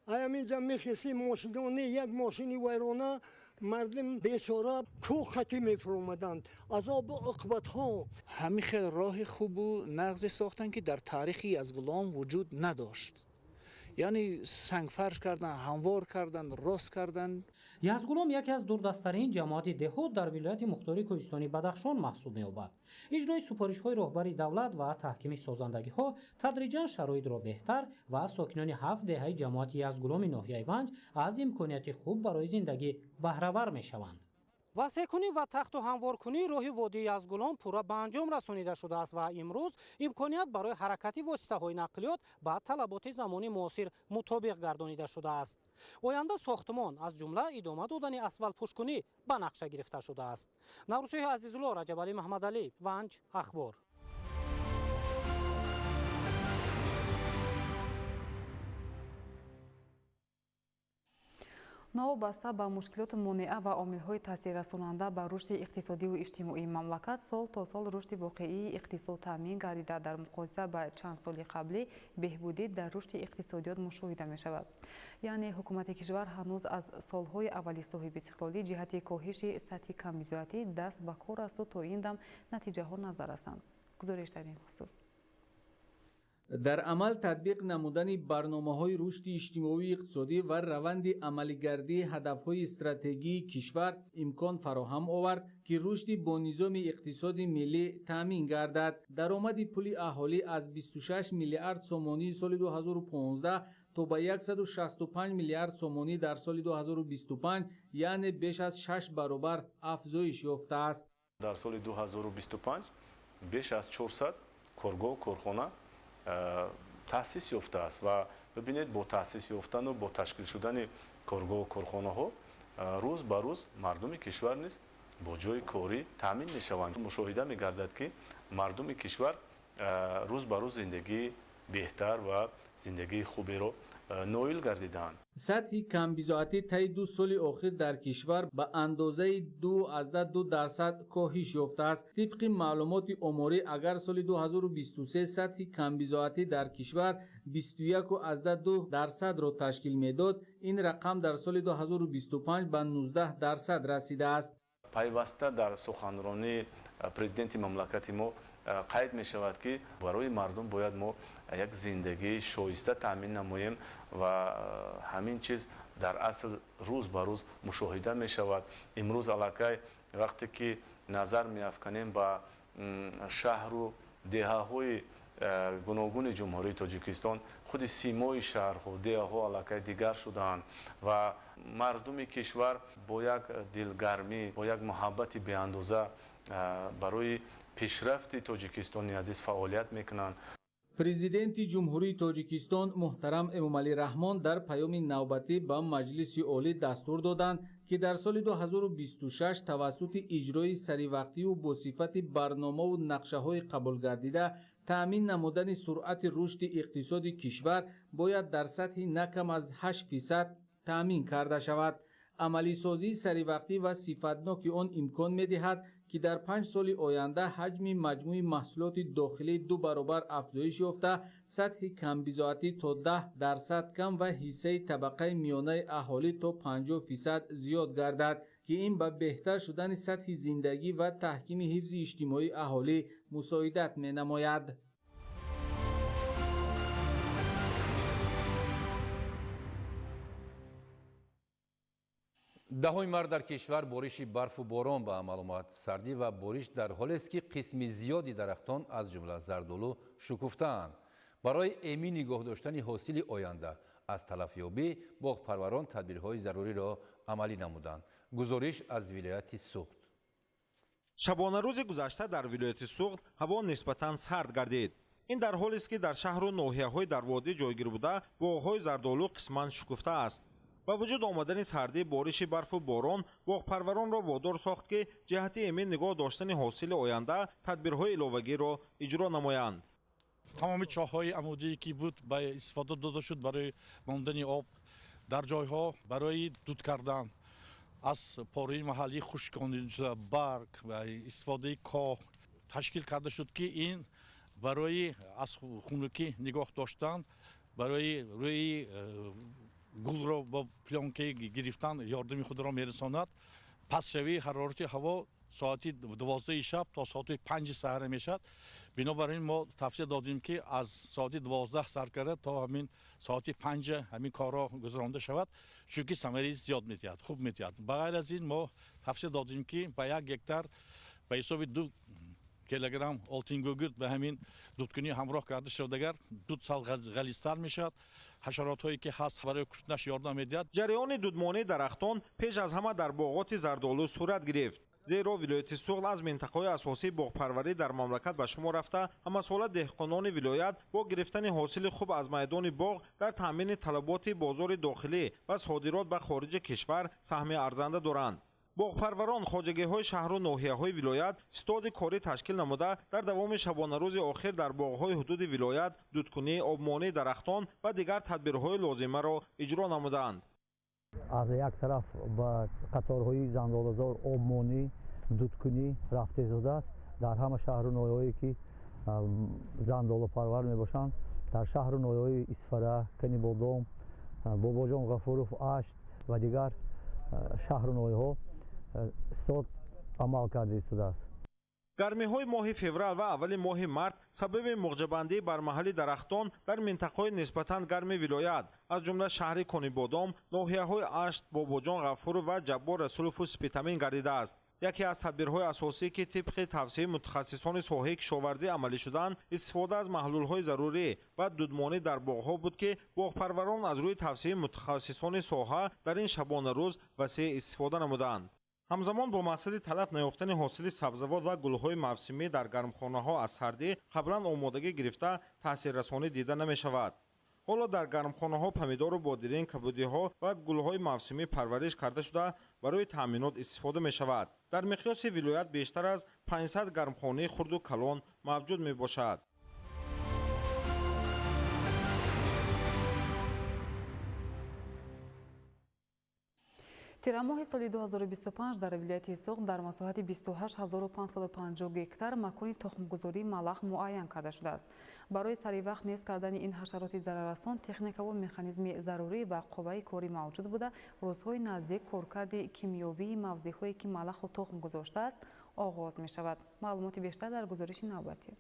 Ҳаминҷа мехестем мошиноне, як мошини вайрона, мардум бечора кӯҳ хати мефуромаданд. Азобу уқбатҳо. Ҳамин хел роҳи хубу нағзе сохтанд, ки дар таърихи Язгулом вуҷуд надошт. Яъне сангфарш кардан, ҳамвор кардан, рост кардан. Язгулом яке аз дурдасттарин ҷамоати деҳот дар вилояти мухтори кӯҳистони Бадахшон маҳсуб меёбад. Иҷрои супоришҳои роҳбари давлат ва таҳкими созандагиҳо тадриҷан шароитро беҳтар ва сокинони ҳафт деҳаи ҷамоати Язгуломи ноҳияи Ванҷ аз имконияти хуб барои зиндагӣ баҳравар мешаванд. Васеъкунӣ ва тахту ҳамворкунии роҳи водии Язгулом пурра ба анҷом расонида шудааст ва имрӯз имконият барои ҳаракати воситаҳои нақлиёт ба талаботи замони муосир мутобиқ гардонида шудааст. Оянда сохтмон аз ҷумла идома додани асфалтпӯшкунӣ ба нақша гирифта шудааст. Наврӯзшоҳи Азизулло, Раҷабалӣ Маҳмадалӣ, Ванҷ, Ахбор. Новобаста ба мушкилоту монеа ва омилҳои таъсиррасонанда ба рушди иқтисодиву иҷтимоии мамлакат, сол то сол рушди воқеии иқтисод таъмин гардида, дар муқоиса ба чанд соли қаблӣ беҳбудӣ дар рушди иқтисодиёт мушоҳида мешавад. Яъне ҳукумати кишвар ҳанӯз аз солҳои аввали соҳибистиқлолӣ ҷиҳати коҳиши сатҳи камбизоатӣ даст ба кор асту то ин дам натиҷаҳо назар расанд. Гузориш дар ин хусус. Дар амал татбиқ намудани барномаҳои рушди иҷтимоию иқтисодӣ ва раванди амалигардии ҳадафҳои стратегии кишвар имкон фароҳам овард, ки рушди бо низоми иқтисоди миллӣ таъмин гардад. Даромади пули аҳолӣ аз 26 миллиард сомонии соли 2015 то ба 165 миллиард сомонӣ дар соли 2025, яъне беш аз 6 баробар афзоиш ёфтааст. Дар соли 2025 беш аз 400 коргоҳ, корхона таъсис ёфтааст ва бибинед, бо таъсис ёфтану бо ташкил шудани коргоҳу корхонаҳо рӯз ба рӯз мардуми кишвар низ бо ҷойи корӣ таъмин мешаванд. Мушоҳида мегардад, ки мардуми кишвар рӯз ба рӯз зиндагии беҳтар ва зиндагии хуберо ноил гардидаанд. Сатҳи камбизоатӣ таи 2 соли охир дар кишвар ба андозаи 2,2% коҳиш ёфтааст. Тибқи маълумоти оморӣ, агар соли 2023 сатҳи камбизоатӣ дар кишвар 21,2%-ро ташкил медод, ин рақам дар соли 2025 ба 19% расидааст. Пайваста дар суханронии президенти мамлакати мо қайд мешавад, ки барои мардум бояд мо як зиндагии шоиста таъмин намоем ва ҳамин чиз дар асл рӯз ба рӯз мушоҳида мешавад. Имрӯз аллакай вақте ки назар меафканем ба шаҳру деҳаҳои гуногуни Ҷумҳурии Тоҷикистон, худи симои шаҳрҳо, деҳаҳо аллакай дигар шудаанд ва мардуми кишвар бо як дилгармӣ, бо як муҳаббати беандоза барои пешрафти Тоҷикистони азиз фаъолият мекунанд. Президенти Ҷумҳурии Тоҷикистон муҳтарам Эмомалӣ Раҳмон дар паёми навбатӣ ба Маҷлиси Олӣ дастур доданд, ки дар соли 2026 тавассути иҷрои саривақтиву бо сифати барномаву нақшаҳои қабулгардида таъмин намудани суръати рушди иқтисоди кишвар бояд дар сатҳи на кам аз 8% таъмин карда шавад. Амалисозии саривақтӣ ва сифатноки он имкон медиҳад, ки дар 5 соли оянда ҳаҷми маҷмӯи маҳсулоти дохилӣ 2 баробар афзоиш ёфта, сатҳи камбизоатӣ то 10% кам ва ҳиссаи табақаи миёнаи аҳолӣ то 50% зиёд гардад, ки ин ба беҳтар шудани сатҳи зиндагӣ ва таҳкими ҳифзи иҷтимоии аҳолӣ мусоидат менамояд. Даҳуми март дар кишвар бориши барфу борон ба амал омад. Сардӣ ва бориш дар ҳолест, ки қисми зиёди дарахтон аз ҷумла зардолу шукуфтаанд. Барои эмин нигоҳ доштани ҳосили оянда аз талафёбӣ боғпарварон тадбирҳои заруриро амалӣ намуданд. Гузориш аз вилояти Суғд. Шабонарӯзи гузашта дар вилояти Суғд ҳаво нисбатан сард гардид. Ин дар ҳолест, ки дар шаҳру ноҳияҳои дар водӣ ҷойгир буда боғҳои зардолу қисман шукуфтааст. Ба вуҷуд омадани сардӣ, бориши барфу борон боғпарваронро водор сохт, ки ҷиҳати эмин нигоҳ доштани ҳосили оянда тадбирҳои иловагиро иҷро намоянд. Тамоми чоҳҳои амудие ки буд ба истифода дода шуд барои мондани об дар ҷойҳо, барои дуд кардан аз пораи маҳаллӣ хушконда барг ва истифодаи коҳ ташкил карда шуд, ки ин барои аз хунукӣ нигоҳ доштан, барои рӯи Гулро бо плёнка гирифтан ёрдами худро мерасонад. Пастшавии ҳарорати ҳаво соати 12 шаб то соати 5 саҳар мешавад. Бинобар ин мо тавсия додем, ки аз соати 12 сар карда то ҳамин соати 5 ҳамин корҳо гузаронда шавад, чунки самараи зиёд медиҳад, хуб медиҳад. Ба ғайр аз ин мо тавсия додем, ки ба 1 гектар ба ҳисоби 2 килограмм олтингугурт ба ҳамин дудкунӣ ҳамроҳ карда шавад, агар дуд сал ғализтар мешавад, ҳашаротҳое ки ҳаст барои куштанаш ёрдам медиҳад. Ҷараёни дудмонии дарахтон пеш аз ҳама дар боғоти зардолу сурат гирифт. Зеро вилояти Суғд аз минтақаҳои асосии боғпарварӣ дар мамлакат ба шумор рафта, ҳамасола деҳқонони вилоят бо гирифтани ҳосили хуб аз майдони боғ дар таъмини талаботи бозори дохилӣ ва содирот ба хориҷи кишвар саҳми арзанда доранд. Боғпарварон хоҷагиҳои шаҳру ноҳияҳои вилоят ситоди корӣ ташкил намуда, дар давоми шабонарӯзи охир дар боғҳои ҳудуди вилоят дудкунӣ, обмонии дарахтон ва дигар тадбирҳои лозимаро иҷро намуданд. Аз як тараф ба қаторҳои зандолазор обмонӣ, дудкунӣ рафта истодааст. Дар ҳама шаҳру ноҳияҳое ки зандолапарвар мебошанд, дар шаҳру ноҳияҳои Исфара, Канибодом, Бобоҷон Ғафуров, Ашт ва дигар шаҳру ноҳияҳо стод амал карда истодааст. Гармиҳои моҳи феврал ва аввали моҳи март сабаби муғҷабандӣ бар маҳалли дарахтон дар минтақаҳои нисбатан гарми вилоят, аз ҷумла шаҳри Конибодом, ноҳияҳои Ашт, Бобоҷон Ғафуров ва Ҷаббор Расулову Спитамин гардидааст. Яке аз тадбирҳои асосӣ, ки тибқи тавсияи мутахассисони соҳаи кишоварзӣ амалӣ шуданд, истифода аз маҳлулҳои зарурӣ ва дудмонӣ дар боғҳо буд, ки боғпарварон аз рӯи тавсияи мутахассисони соҳа дар ин шабонарӯз васеъ истифода намуданд. Ҳамзамон бо мақсади талаф наёфтани ҳосили сабзавот ва гулҳои мавсимӣ дар гармхонаҳо аз сардӣ қаблан омодагӣ гирифта таъсиррасонӣ дида намешавад. Ҳоло дар гармхонаҳо помидору бодиринг, кабудиҳо ва гулҳои мавсимӣ парвариш карда шуда барои таъминот истифода мешавад. Дар миқёси вилоят бештар аз 500 гармхонаи хурду калон мавҷуд мебошад. Тирамоҳи соли 2025 дар вилояти Суғд дар масоҳати 28550 гектар макони тухмгузории малах муайян карда шудааст. Барои саривақт нест кардани ин ҳашароти зараррасон техникаву механизми зарурӣ ва қувваи корӣ мавҷуд буда, рӯзҳои наздик коркарди кимиёвии мавзеъҳое ки малаху тухм гузоштааст оғоз мешавад. Маълумоти бештар дар гузориши навбатӣ.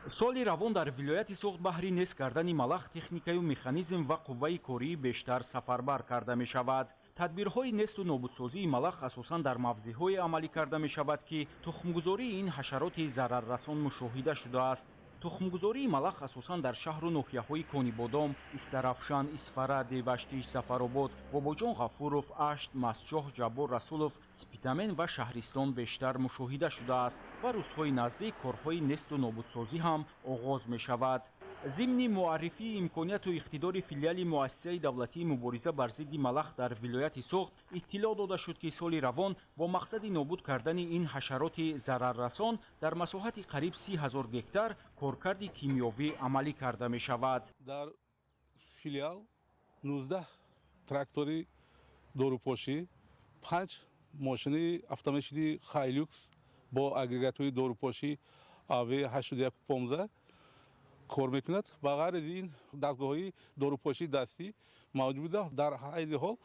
Соли равон дар вилояти Суғд баҳри нест кардани малах техникаю механизм ва қувваи кории бештар сафарбар карда мешавад. Тадбирҳои несту нобудсозии малах асосан дар мавзеъҳое амалӣ карда мешавад, ки тухмгузории ин ҳашароти зараррасон мушоҳида шудааст. Тухмгузории малах асосан дар шаҳру ноҳияҳои Конибодом, Истарафшан, Исфара, Деваштич, Зафаробод, Бобоҷон Ғафуров, Ашт, Мастчоҳ, Ҷаббор Расулов, Спитамен ва шаҳристон бештар мушоҳида шудааст ва рӯзҳои наздик корҳои несту нобудсозӣ ҳам оғоз мешавад. Зимни муаррифии имконияту иқтидори филиали муассисаи давлатии мубориза бар зидди малах дар вилояти Суғд иттилоъ дода шуд, ки соли равон бо мақсади нобуд кардани ин ҳашароти зараррасон дар масоҳати қариб 30 000 гектар коркарди кимиёвӣ амалӣ карда мешавад. Дар филиал 19 трактори дорупошӣ, 5 мошини автомашини Хайлюкс бо агрегатҳои дорупошӣ АВ 8115 кор мекунад. Ба ғайр аз ин дастгоҳҳои дорупошии дастӣ мавҷуд буда, дар айни ҳол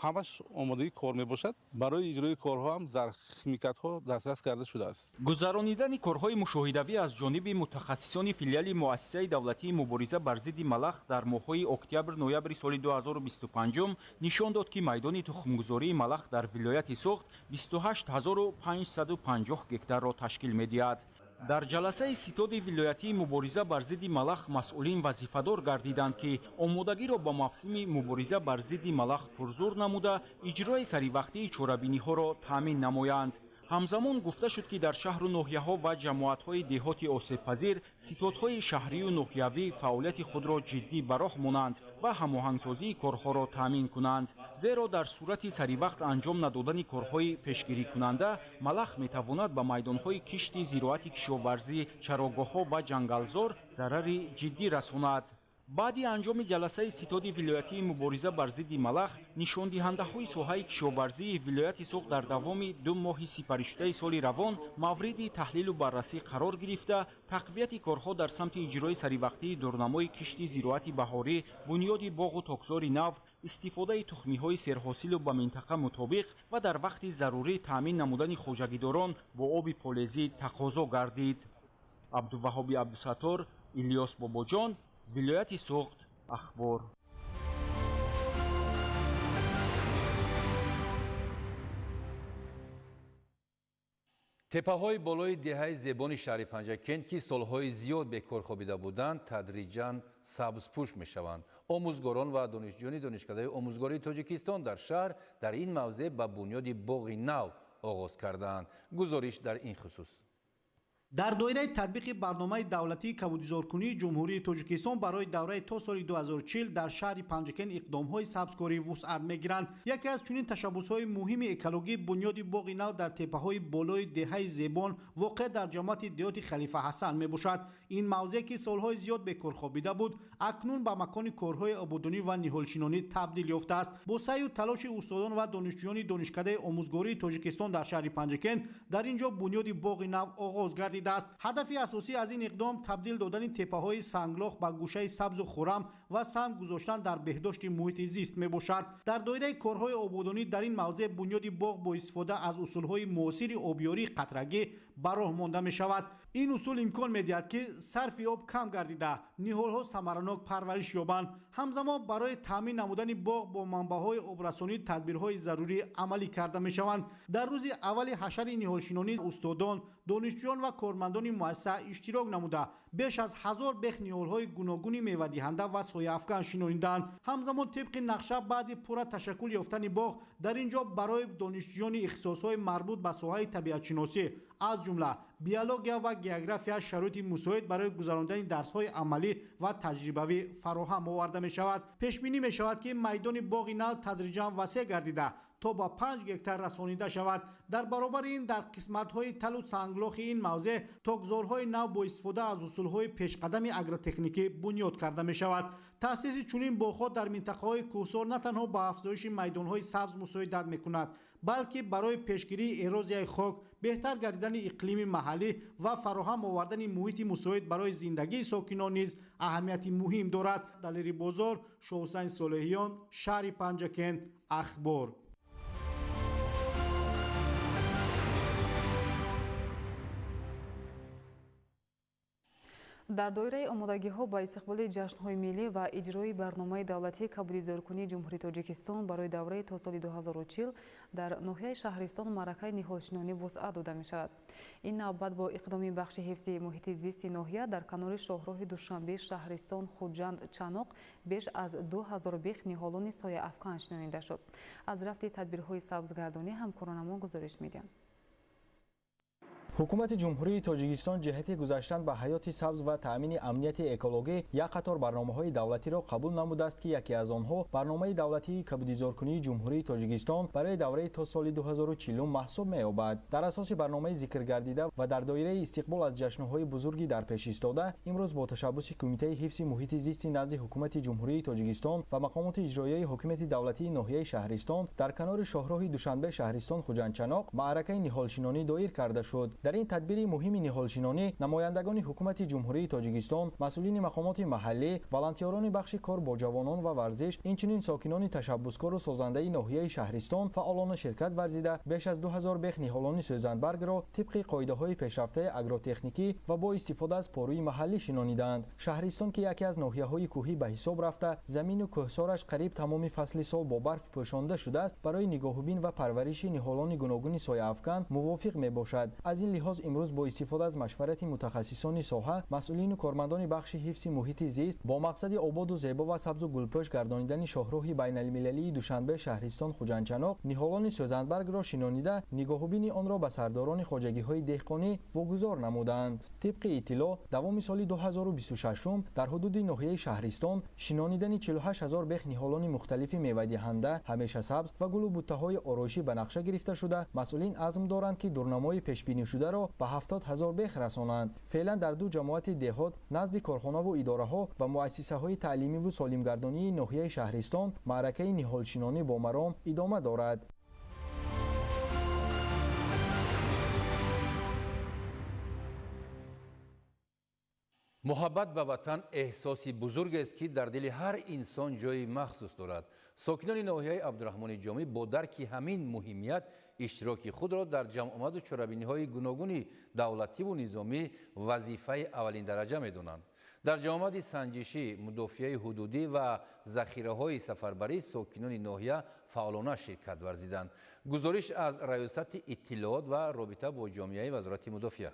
ҳамаш омодаи кор мебошад. Барои иҷрои корҳо ҳам зархимикатҳо дастрас карда шудааст. Гузаронидани корҳои мушоҳидавӣ аз ҷониби мутахассисони филиали муассисаи давлатии мубориза бар зидди малах дар моҳҳои октябр-ноябри соли 2025 нишон дод, ки майдони тухмгузории малах дар вилояти Суғд 28550 гектарро ташкил медиҳад. Дар ҷаласаи ситоди вилоятии мубориза бар зидди малах масъулин вазифадор гардиданд, ки омодагиро ба мавсими мубориза бар зидди малах пурзур намуда, иҷрои саривақтии чорабиниҳоро таъмин намоянд. Ҳамзамон гуфта шуд, ки дар шаҳру ноҳияҳо ва ҷамоатҳои деҳоти осебпазир ситодҳои шаҳрию ноҳиявӣ фаъолияти худро ҷиддӣ ба роҳ монанд ва ҳамоҳангсозии корҳоро таъмин кунанд. Зеро дар сурати саривақт анҷом надодани корҳои пешгирикунанда малах метавонад ба майдонҳои кишти зироати кишоварзӣ, чарогоҳҳо ва ҷангалзор зарари ҷиддӣ расонад. Баъди анҷоми ҷаласаи ситоди вилоятии мубориза бар зидди малах, нишондиҳандаҳои соҳаи кишоварзии вилояти Суғд дар давоми 2 моҳи сипаришудаи соли равон мавриди таҳлилу баррасӣ қарор гирифта, тақвияти корҳо дар самти иҷрои саривақтии дурнамои кишти зироати баҳорӣ, бунёди боғу токзори нав, истифодаи тухмиҳои серҳосилу ба минтақа мутобиқ ва дар вақти зарурӣ таъмин намудани хоҷагидорон бо оби полезӣ тақозо гардид. Абдуваҳоби Абдусаттор, Илёс Бобоҷон, вилояти Суғд, Ахбор. Теппаҳои болои деҳаи Зебони шаҳри Панҷакент, ки солҳои зиёд бекор хобида буданд, тадриҷан сабзпӯш мешаванд. Омӯзгорон ва донишҷӯёни Донишкадаи омӯзгории Тоҷикистон дар шаҳр дар ин мавзеъ ба бунёди боғи нав оғоз кардаанд. Гузориш дар ин хусус. Дар доираи татбиқи барномаи давлатии кабудизоркунии Ҷумҳурии Тоҷикистон барои давраи то соли 2040 дар шаҳри Панҷакент иқдомҳои сабзкорӣ вусъат мегиранд. Яке аз чунин ташаббусҳои муҳими экологӣ бунёди боғи нав дар теппаҳои болои деҳаи Зебон воқеъ дар ҷамоати деҳоти Халифа Ҳасан мебошад. Ин мавзеъ, ки солҳои зиёд бекор хобида буд, акнун ба макони корҳои ободонӣ ва ниҳолшинонӣ табдил ёфтааст. Бо саъю талоши устодон ва донишҷӯёни Донишкадаи омӯзгории Тоҷикистон дар шаҳри Панҷакент дар ин ҷо бунёди боғи нав оғоз гардид. Ҳадафи асосӣ аз ин иқдом табдил додани теппаҳои санглох ба гӯшаи сабзу хуррам ва санг гузоштан дар беҳдошти муҳити зист мебошад. Дар доираи корҳои ободонӣ дар ин мавзеъ бунёди боғ бо истифода аз усулҳои муосири обёрии қатрагӣ ба роҳ монда мешавад. Ин усул имкон медиҳад, ки сарфи об кам гардида, ниҳолҳо самаранок парвариш ёбанд. Ҳамзамон барои таъмин намудани боғ бо манбаъҳои обрасонӣ тадбирҳои зарурӣ амалӣ карда мешаванд. Дар рӯзи аввали ҳашари ниҳолшинонӣ устодон, донишҷӯён ва кормандони муассиса иштирок намуда, беш аз 1000 бех ниҳолҳои гуногуни мевадиҳанда ва сояафкан шинониданд. Ҳамзамон тибқи нақша баъди пурра ташаккул ёфтани боғ дар ин ҷо барои донишҷӯёни ихтисосҳои марбут ба соҳаи табиатшиносӣ, аз ҷумла биология ва география, шароити мусоид барои гузарондани дарсҳои амалӣ ва таҷрибавӣ фароҳам оварда мешавад. Пешбинӣ мешавад, ки майдони боғи нав тадриҷан васеъ гардида то ба 5 гектар расонида шавад. Дар баробари ин дар қисматҳои талу санглохи ин мавзеъ токзорҳои нав бо истифода аз усулҳои пешқадами агротехникӣ бунёд карда мешавад. Таъсиси чунин боғҳо дар минтақаҳои кӯҳсор на танҳо ба афзоиши майдонҳои сабз мусоидат мекунад, балки барои пешгирии эрозияи хок, беҳтар гардидани иқлими маҳаллӣ ва фароҳам овардани муҳити мусоид барои зиндагии сокинон низ аҳамияти муҳим дорад. Далери Бозор, Шоҳусайн Солеҳиён, шаҳри Панҷакент, Ахбор. Дар доираи омодагиҳо ба истиқболи ҷашнҳои миллӣ ва иҷрои барномаи давлатии кабудизоркунии Ҷумҳурии Тоҷикистон барои давраи то соли 2040 дар ноҳияи Шаҳристон маъракаи ниҳолшинонӣ вусъат дода мешавад. Ин навбат бо иқдоми бахши ҳифзи муҳити зисти ноҳия дар канори шоҳроҳи Душанбе Шаҳристон Хуҷанд Чаноқ беш аз 2000 бех ниҳолони сояафкан шинонида шуд. Аз рафти тадбирҳои сабзгардонӣ ҳамкоронамон гузориш медиҳанд. Ҳукумати Ҷумҳурии Тоҷикистон ҷиҳати гузаштан ба ҳаёти сабз ва таъмини амнияти экологӣ як қатор барномаҳои давлатиро қабул намудааст, ки яке аз онҳо барномаи давлатии кабудизоркунии Ҷумҳурии Тоҷикистон барои давраи то соли 2040 маҳсуб меёбад. Дар асоси барномаи зикргардида ва дар доираи истиқбол аз ҷашнҳои бузурги дар пеш истода, имрӯз бо ташаббуси Кумитаи ҳифзи муҳити зисти назди Ҳукумати Ҷумҳурии Тоҷикистон ва мақомоти иҷроияи ҳокимияти давлатии ноҳияи Шаҳристон дар канори шоҳроҳи Душанбе Шаҳристон Хуҷанд-Чаноқ маъракаи ниҳолшинонӣ доир карда шуд. Дар ин тадбири муҳими ниҳолшинонӣ намояндагони Ҳукумати Ҷумҳурии Тоҷикистон, масъулини мақомоти маҳаллӣ, волонтёрони бахши кор бо ҷавонон ва варзиш, инчунин сокинони ташаббускору созандаи ноҳияи Шаҳристон фаъолона ширкат варзида, беш аз 2000 бех ниҳолони сӯзанбаргро тибқи қоидаҳои пешрафтаи агротехникӣ ва бо истифода аз порӯи маҳаллӣ шинонидаанд. Шаҳристон, ки яке аз ноҳияҳои кӯҳӣ ба ҳисоб рафта, замину кӯҳсораш қариб тамоми фасли сол бо барф пӯшонда шудааст, барои нигоҳубин ва парвариши ниҳолони гуногуни сояафкан мувофиқ мебошад. Аз ин лиҳоз имрӯз бо истифода аз машварати мутахассисони соҳа, масъулину кормандони бахши ҳифзи муҳити зист бо мақсади ободу зебо ва сабзу гулпӯш гардонидани шоҳроҳи байналмилалии Душанбе Шаҳристон Хуҷанд-Чаноқ ниҳолони сӯзанбаргро шинонида, нигоҳубини онро ба сардорони хоҷагиҳои деҳқонӣ вогузор намуданд. Тибқи иттилоъ, давоми соли 2026 дар ҳудуди ноҳияи Шаҳристон шинонидани 48 000 бех ниҳолони мухталифи мевадиҳанда, ҳамешасабз ва гулу буттаҳои ороишӣ ба нақша гирифта шуда, масъулин азм доранд, ки дурнамои пешбинӣ шудаи шударо ба 70 ҳазор бех расонанд. Феълан дар ду ҷамоати деҳот назди корхонаву идораҳо ва муассисаҳои таълимиву солимгардонии ноҳияи шаҳристон маъракаи ниҳолшинонӣ бо маром идома дорад. Муҳаббат ба ватан эҳсоси бузургест, ки дар дили ҳар инсон ҷои махсус дорад. Сокинони ноҳияи Абдураҳмони Ҷомӣ бо дарки ҳамин муҳимият иштироки худро дар ҷамъомаду чорабиниҳои гуногуни давлативу низомӣ вазифаи аввалиндараҷа медонанд. Дар ҷамъомади санҷишӣ, мудофиаи ҳудудӣ ва захираҳои сафарбарӣ сокинони ноҳия фаъолона ширкат варзиданд. Гузориш аз Раёсати иттилоот ва робита бо ҷомеаи Вазорати мудофиа.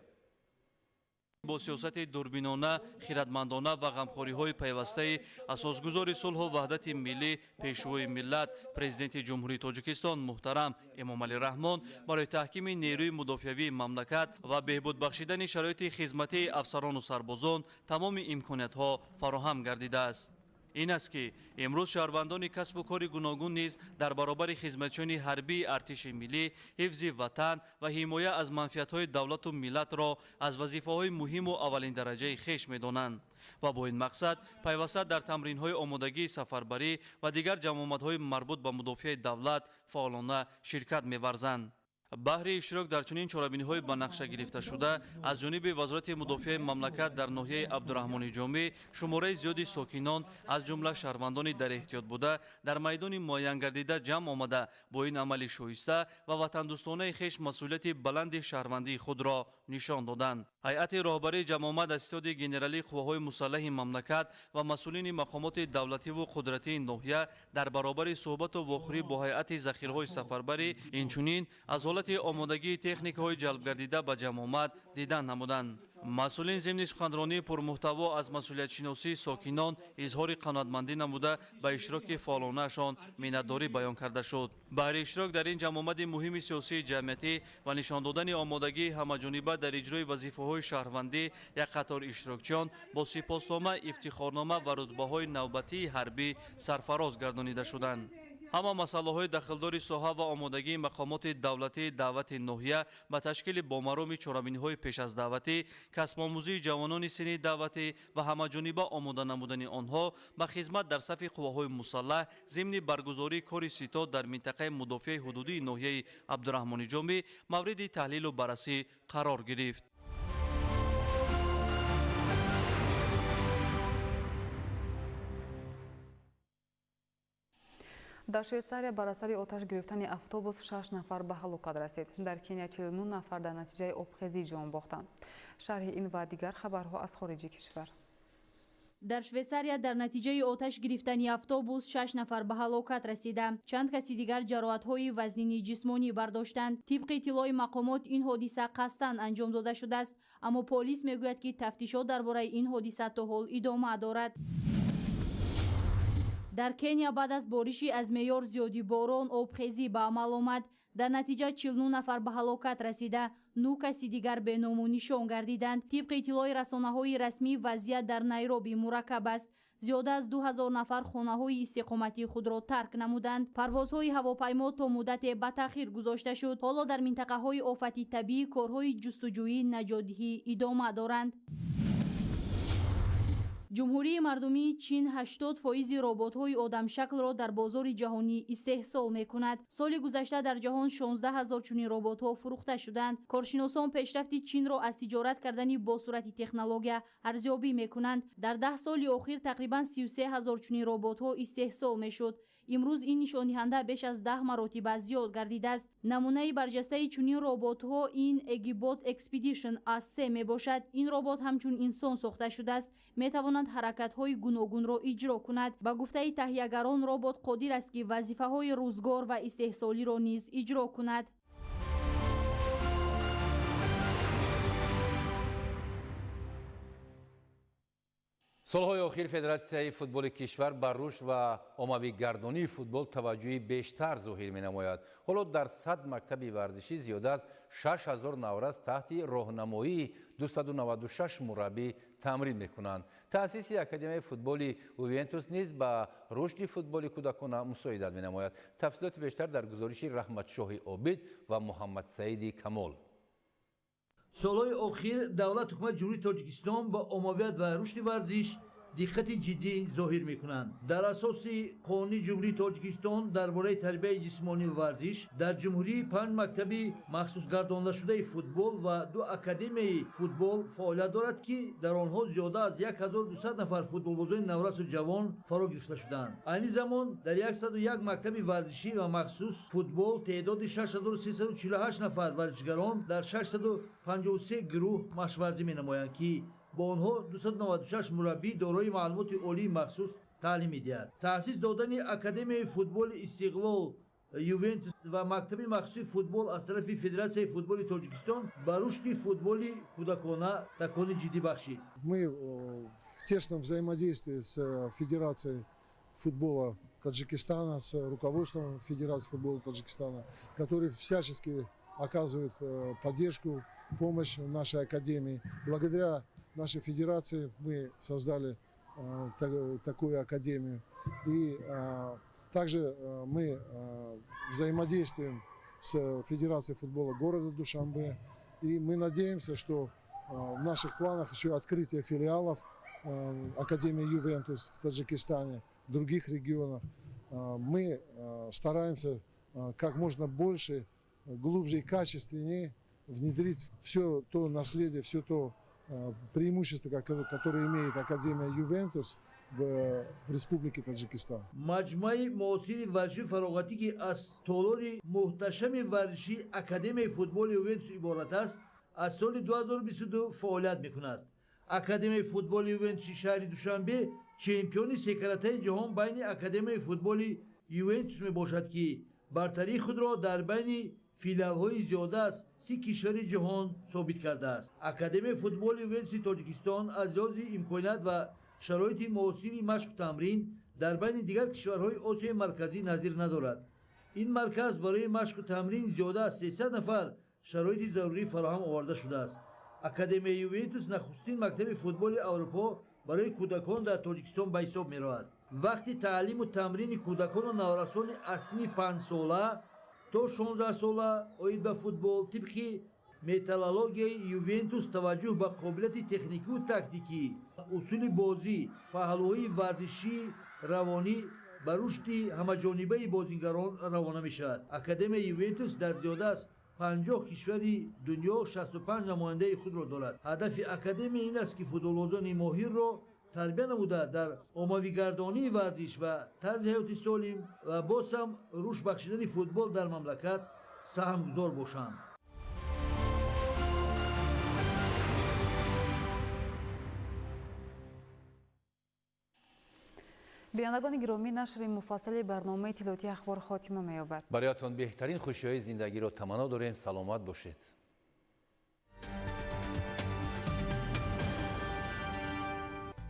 Бо сиёсати дурбинона, хиратмандона ва ғамхориҳои пайвастаи асосгузори сулҳу ваҳдати миллӣ, пешвои миллат, Президенти Ҷумҳурии Тоҷикистон муҳтарам Эмомалӣ Раҳмон барои таҳкими нерӯи мудофиавии мамлакат ва беҳбуд бахшидани шароити хизматии афсарону сарбозон тамоми имкониятҳо фароҳам гардидааст. Ин аст, ки имрӯз шаҳрвандони касбу кори гуногун низ дар баробари хизматчиёни ҳарбии артиши миллӣ ҳифзи ватан ва ҳимоя аз манфиатҳои давлату миллатро аз вазифаҳои муҳиму аввалиндараҷаи хеш медонанд ва бо ин мақсад пайваста дар тамринҳои омодагии сафарбарӣ ва дигар ҷамъомадҳои марбут ба мудофиаи давлат фаъолона ширкат меварзанд. Баҳри иштирок дар чунин чорабиниҳои ба нақша гирифташуда аз ҷониби Вазорати мудофиаи мамлакат дар ноҳияи Абдураҳмони Ҷомӣ шумораи зиёди сокинон, аз ҷумла шаҳрвандони дар эҳтиёт буда, дар майдони муайянгардида ҷамъ омада, бо ин амали шоиста ва ватандӯстонаи хеш масъулияти баланди шаҳрвандии худро нишон доданд. Ҳайати роҳбарии ҷамъомад аз ситоди генералии қувваҳои мусаллаҳи мамлакат ва масъулини мақомоти давлативу қудратии ноҳия дар баробари суҳбату вохӯрӣ бо ҳайати захираҳои сафарбарӣ инчунин аз ҳолати омодагии техникаҳои ҷалбгардида ба ҷамъомад дидан намуданд. Масъулин зимни суханронии пурмуҳтаво аз масъулиятшиносии сокинон изҳори қаноатмандӣ намуда, ба иштироки фаъолонаашон миннатдорӣ баён карда шуд. Баҳри иштирок дар ин ҷамъомади муҳими сиёсии ҷамъиятӣ ва нишон додани омодагии ҳамаҷониба дар иҷрои вазифаҳои шаҳрвандӣ як қатор иштирокчиён бо сипоснома, ифтихорнома ва рутбаҳои навбатии ҳарбӣ сарфароз гардонида шуданд. Ҳама масъалаҳои дахлдори соҳа ва омодагии мақомоти давлатии даъвати ноҳия ба ташкили бомароми чорабиниҳои пеш аз даъватӣ, касбомӯзии ҷавонони синни даъватӣ ва ҳамаҷониба омода намудани онҳо ба хизмат дар сафи қувваҳои мусаллаҳ зимни баргузории кори ситод дар минтақаи мудофиаи ҳудудии ноҳияи Абдураҳмони Ҷомӣ мавриди таҳлилу баррасӣ қарор гирифт. Дар Швейтсария бар асари оташ гирифтани автобус 6 нафар ба ҳалокат расид. Дар Кения 49 нафар дар натиҷаи обхезӣ ҷон бохтанд. Шарҳи ин ва дигар хабарҳо аз хориҷи кишвар. Дар Швейтсария дар натиҷаи оташ гирифтани автобус 6 нафар ба ҳалокат расида. Чанд каси дигар ҷароҳатҳои вазнини ҷисмонӣ бардоштанд. Тибқи иттилои мақомот ин ҳодиса қасдан анҷом дода шудааст, аммо полис мегӯяд, ки тафтишот дар бораи ин ҳодиса то ҳол идома дорад. Дар Кения баъд аз бориши аз меъёр зиёди борон обхезӣ ба амал омад. Дар натиҷа 49 нафар ба ҳалокат расида, 9 каси дигар беному нишон гардиданд. Тибқи иттилои расонаҳои расмӣ вазъият дар Найроби мураккаб аст. Зиёда аз 2000 нафар хонаҳои истиқоматии худро тарк намуданд. Парвозҳои ҳавопаймо то муддате ба таъхир гузошта шуд. Ҳоло дар минтақаҳои офати табиӣ корҳои ҷустуҷӯӣ наҷотдиҳӣ идома доранд. Ҷумҳурии мардумии Чин 80% роботҳои одамшаклро дар бозори ҷаҳонӣ истеҳсол мекунад. Соли гузашта дар ҷаҳон 16 ҳазор чунин роботҳо фурӯхта шуданд. Коршиносон пешрафти Чинро аз тиҷорат кардани бо сурати технология арзёбӣ мекунанд. Дар 10 соли охир тақрибан 33 ҳазор чунин роботҳо истеҳсол мешуд. Имрӯз ин нишондиҳанда беш аз 10 маротиба зиёд гардидааст. Намунаи барҷастаи чунин роботҳо ин Egibot Expedition A3 мебошад. Ин робот ҳамчун инсон сохта шудааст, метавонад ҳаракатҳои гуногунро иҷро кунад. Ба гуфтаи таҳиягарон, робот қодир аст, ки вазифаҳои рӯзгор ва истеҳсолиро низ иҷро кунад. Солҳои охир Федератсияи футболи кишвар ба рушд ва оммавигардонии футбол таваҷҷӯҳи бештар зоҳир менамояд. Ҳоло дар 100 мактаби варзишӣ зиёда аз 6000 наврас таҳти роҳнамоии 296 мураббӣ тамрин мекунанд. Таъсиси Академияи футболи Ювентус низ ба рушди футболи кӯдакона мусоидат менамояд. Тафсилоти бештар дар гузориши Раҳматшоҳи Обид ва Муҳаммадсаиди Камол. Солҳои охир давлат ҳукумати Ҷумҳурии Тоҷикистон ба оммавият ва рушди варзиш диққати ҷиддӣ зоҳир мекунанд. Дар асоси қонуни Ҷумҳурии Тоҷикистон дар бораи тарбияи ҷисмонӣ ва варзиш дар ҷумҳурӣ 5 мактаби махсусгардондашудаи футбол ва 2 академияи футбол фаъолият дорад, ки дар онҳо зиёда аз 1200 нафар футболбозони наврасу ҷавон фаро гирифта шудаанд. Айни замон дар 101 мактаби варзишӣ ва махсус футбол теъдоди 6348 нафар варзишгарон дар 653 гурӯҳ машқварзӣ менамоянд, ки бо онҳо 296 мураббӣ дорои маълумоти олии махсус таълим медиҳад. Таъсис додани Академияи футболи Истиқлол, Ювентус ва мактаби махсуси футбол аз тарафи Федератсияи футболи Тоҷикистон ба рушди футболи кӯдакона такони ҷиддӣ бахшид. Мы в тесном взаимодействии с Федерацией футбола Таджикистана, с руководством Федерации футбола Таджикистана, который всячески оказывает поддержку, помощь нашей академии. Благодаря нашей федерации мы создали такую академию. И также мы взаимодействуем с Федерацией футбола города Душанбе. И мы надеемся, что в наших планах еще открытие филиалов Академии Ювентус в Таджикистане, в других регионах. Мы стараемся как можно больше, глубже и качественнее внедрить все то наследие, все то преимущество, которое имеет Академия Ювентус в Республике Таджикистан. Маҷмӯаи муосири варзиши фароғатӣ, ки аз толори муҳташами варзиши Академияи футболи Ювентус иборат аст, аз соли 2022 фаъолият мекунад. Академияи футболи Ювентуси шаҳри Душанбе чемпиони секаратаи ҷаҳон байни Академияи футболи Ювентус мебошад, ки бартарии худро дар байни филиалҳои зиёда аз 30 кишвари ҷаҳон собит кардааст. Академияи футболи Ювентуси Тоҷикистон аз лиҳози имконият ва шароити муосири машқу тамрин дар байни дигар кишварҳои Осиёи Марказӣ назир надорад. Ин марказ барои машқу тамрин зиёда аз 300 нафар шароити зарурӣ фароҳам оварда шудааст. Академияи Ювентус нахустин мактаби футболи Аврупо барои кӯдакон дар Тоҷикистон ба ҳисоб меравад. Вақти таълиму тамрини кӯдакону наврасони аз синни 5 сола то 16 сола оид ба футбол тибқи методологияи Ювентус таваҷҷӯҳ ба қобилияти техникиву тактикӣ, усули бозӣ, паҳлӯҳои варзишии равонӣ ба рушди ҳамаҷонибаи бозигарон равона мешавад. Академияи Ювентус дар зиёда аз 50 кишвари дунё 65 намояндаи худро дорад. Ҳадафи академия ин аст, ки футболбозони моҳирро тарбия намуда дар оммавигардонии варзиш ва тарзи ҳаёти солим ва боз ҳам рушд бахшидани футбол дар мамлакат саҳмгузор бошанд. Бинандагони гиромӣ, нашри муфассали барномаи иттилоотии ахбор хотима меёбад. Бароятон беҳтарин хушиҳои зиндагиро таманно дорем. Саломат бошед.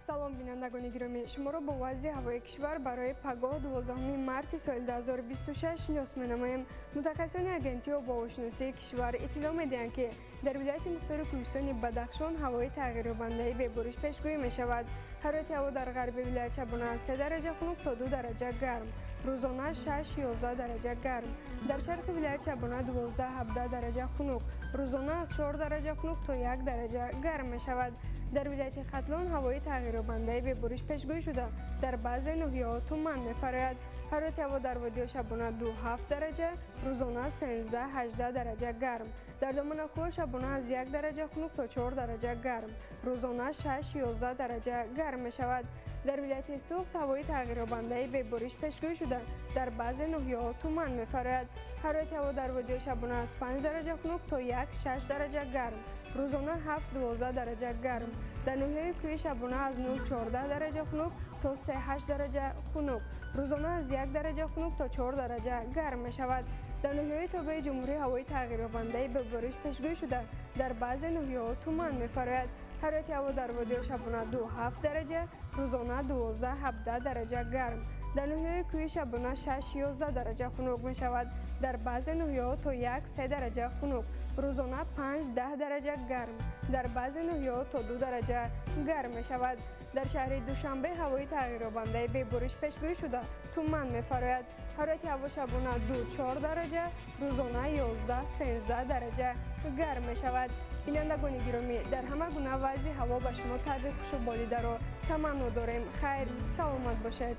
Салом, бинандагони гиромӣ, шуморо бо вазъи ҳавои кишвар барои пагоҳ 12 марти соли 2026 шинос менамоем. Мутахассисони агентии обуҳавошиносии кишвар иттилоъ медиҳанд, ки дар вилояти мухтори кӯҳистони Бадахшон ҳавои тағйирёбандаи бебориш пешгӯӣ мешавад. Ҳарорати ҳаво дар ғарби вилоят шабона аз 3 дараҷа хунук то 2 дараҷа гарм, рӯзона 6-11 дараҷа гарм. Дар шарқи вилоят шабона 12-17 дараҷа хунук, рӯзона аз 4 дараҷа хунук то 1 дараҷа гарм мешавад. Дар вилояти Хатлон ҳавои тағйирёбандаи бебориш пешгӯӣ шуда, дар баъзе ноҳияҳо туман мефарояд. Ҳарорати ҳаво дар водиҳо шабона 2-7 дараҷа, рӯзона 13-18 дараҷа гарм. Дар доманакӯҳҳо шабона аз 1 дараҷа хунук то 4 дараҷа гарм, рӯзона 6-11 дараҷа гарм мешавад. Дар вилояти Суғд ҳавои тағйирёбандаи бебориш пешгӯӣ шуда, дар баъзе ноҳияҳо туман мефарояд. Ҳарорати ҳаво дар водиҳо шабона аз 5 дараҷа хунук то 1-6 дараҷа гарм, рӯзона 7-12 дараҷа гарм. Дар ноҳияи кӯҳи шабона аз 0-14 дараҷа хунук то 3-8 дараҷа хунук, рӯзона аз 1 дараҷа хунук то 4 дараҷа гарм мешавад. Дар ноҳияҳои тобеи ҷумҳурӣ ҳавои тағйирёбандаи бебориш пешгӯӣ шуда, дар баъзе ноҳияҳо туман мефарояд. Ҳарорати ҳаво дар водиҳо шабона 2-7 дараҷа, рӯзона 12-17 дараҷа гарм. Дар ноҳияҳои кӯҳи шабона 6-11 дараҷа хунук мешавад. Дар баъзе ноҳияҳо то 1-3 дараҷа хунук. Рӯзона 5-10 дараҷа гарм. Дар баъзе ноҳияҳо то 2 дараҷа гарм мешавад. Дар шаҳри Душанбе ҳавои тағйирёбандаи бебориш пешгӯӣ шуда, туман мефарояд. Ҳарорати ҳаво шабона 2-4 дараҷа, рӯзона 11-13 дараҷа гарм мешавад. Бинандагони гиромӣ, дар ҳама гуна вазъи ҳаво ба шумо табъи хушу болидаро таманно дорем. Хайр, саломат бошед.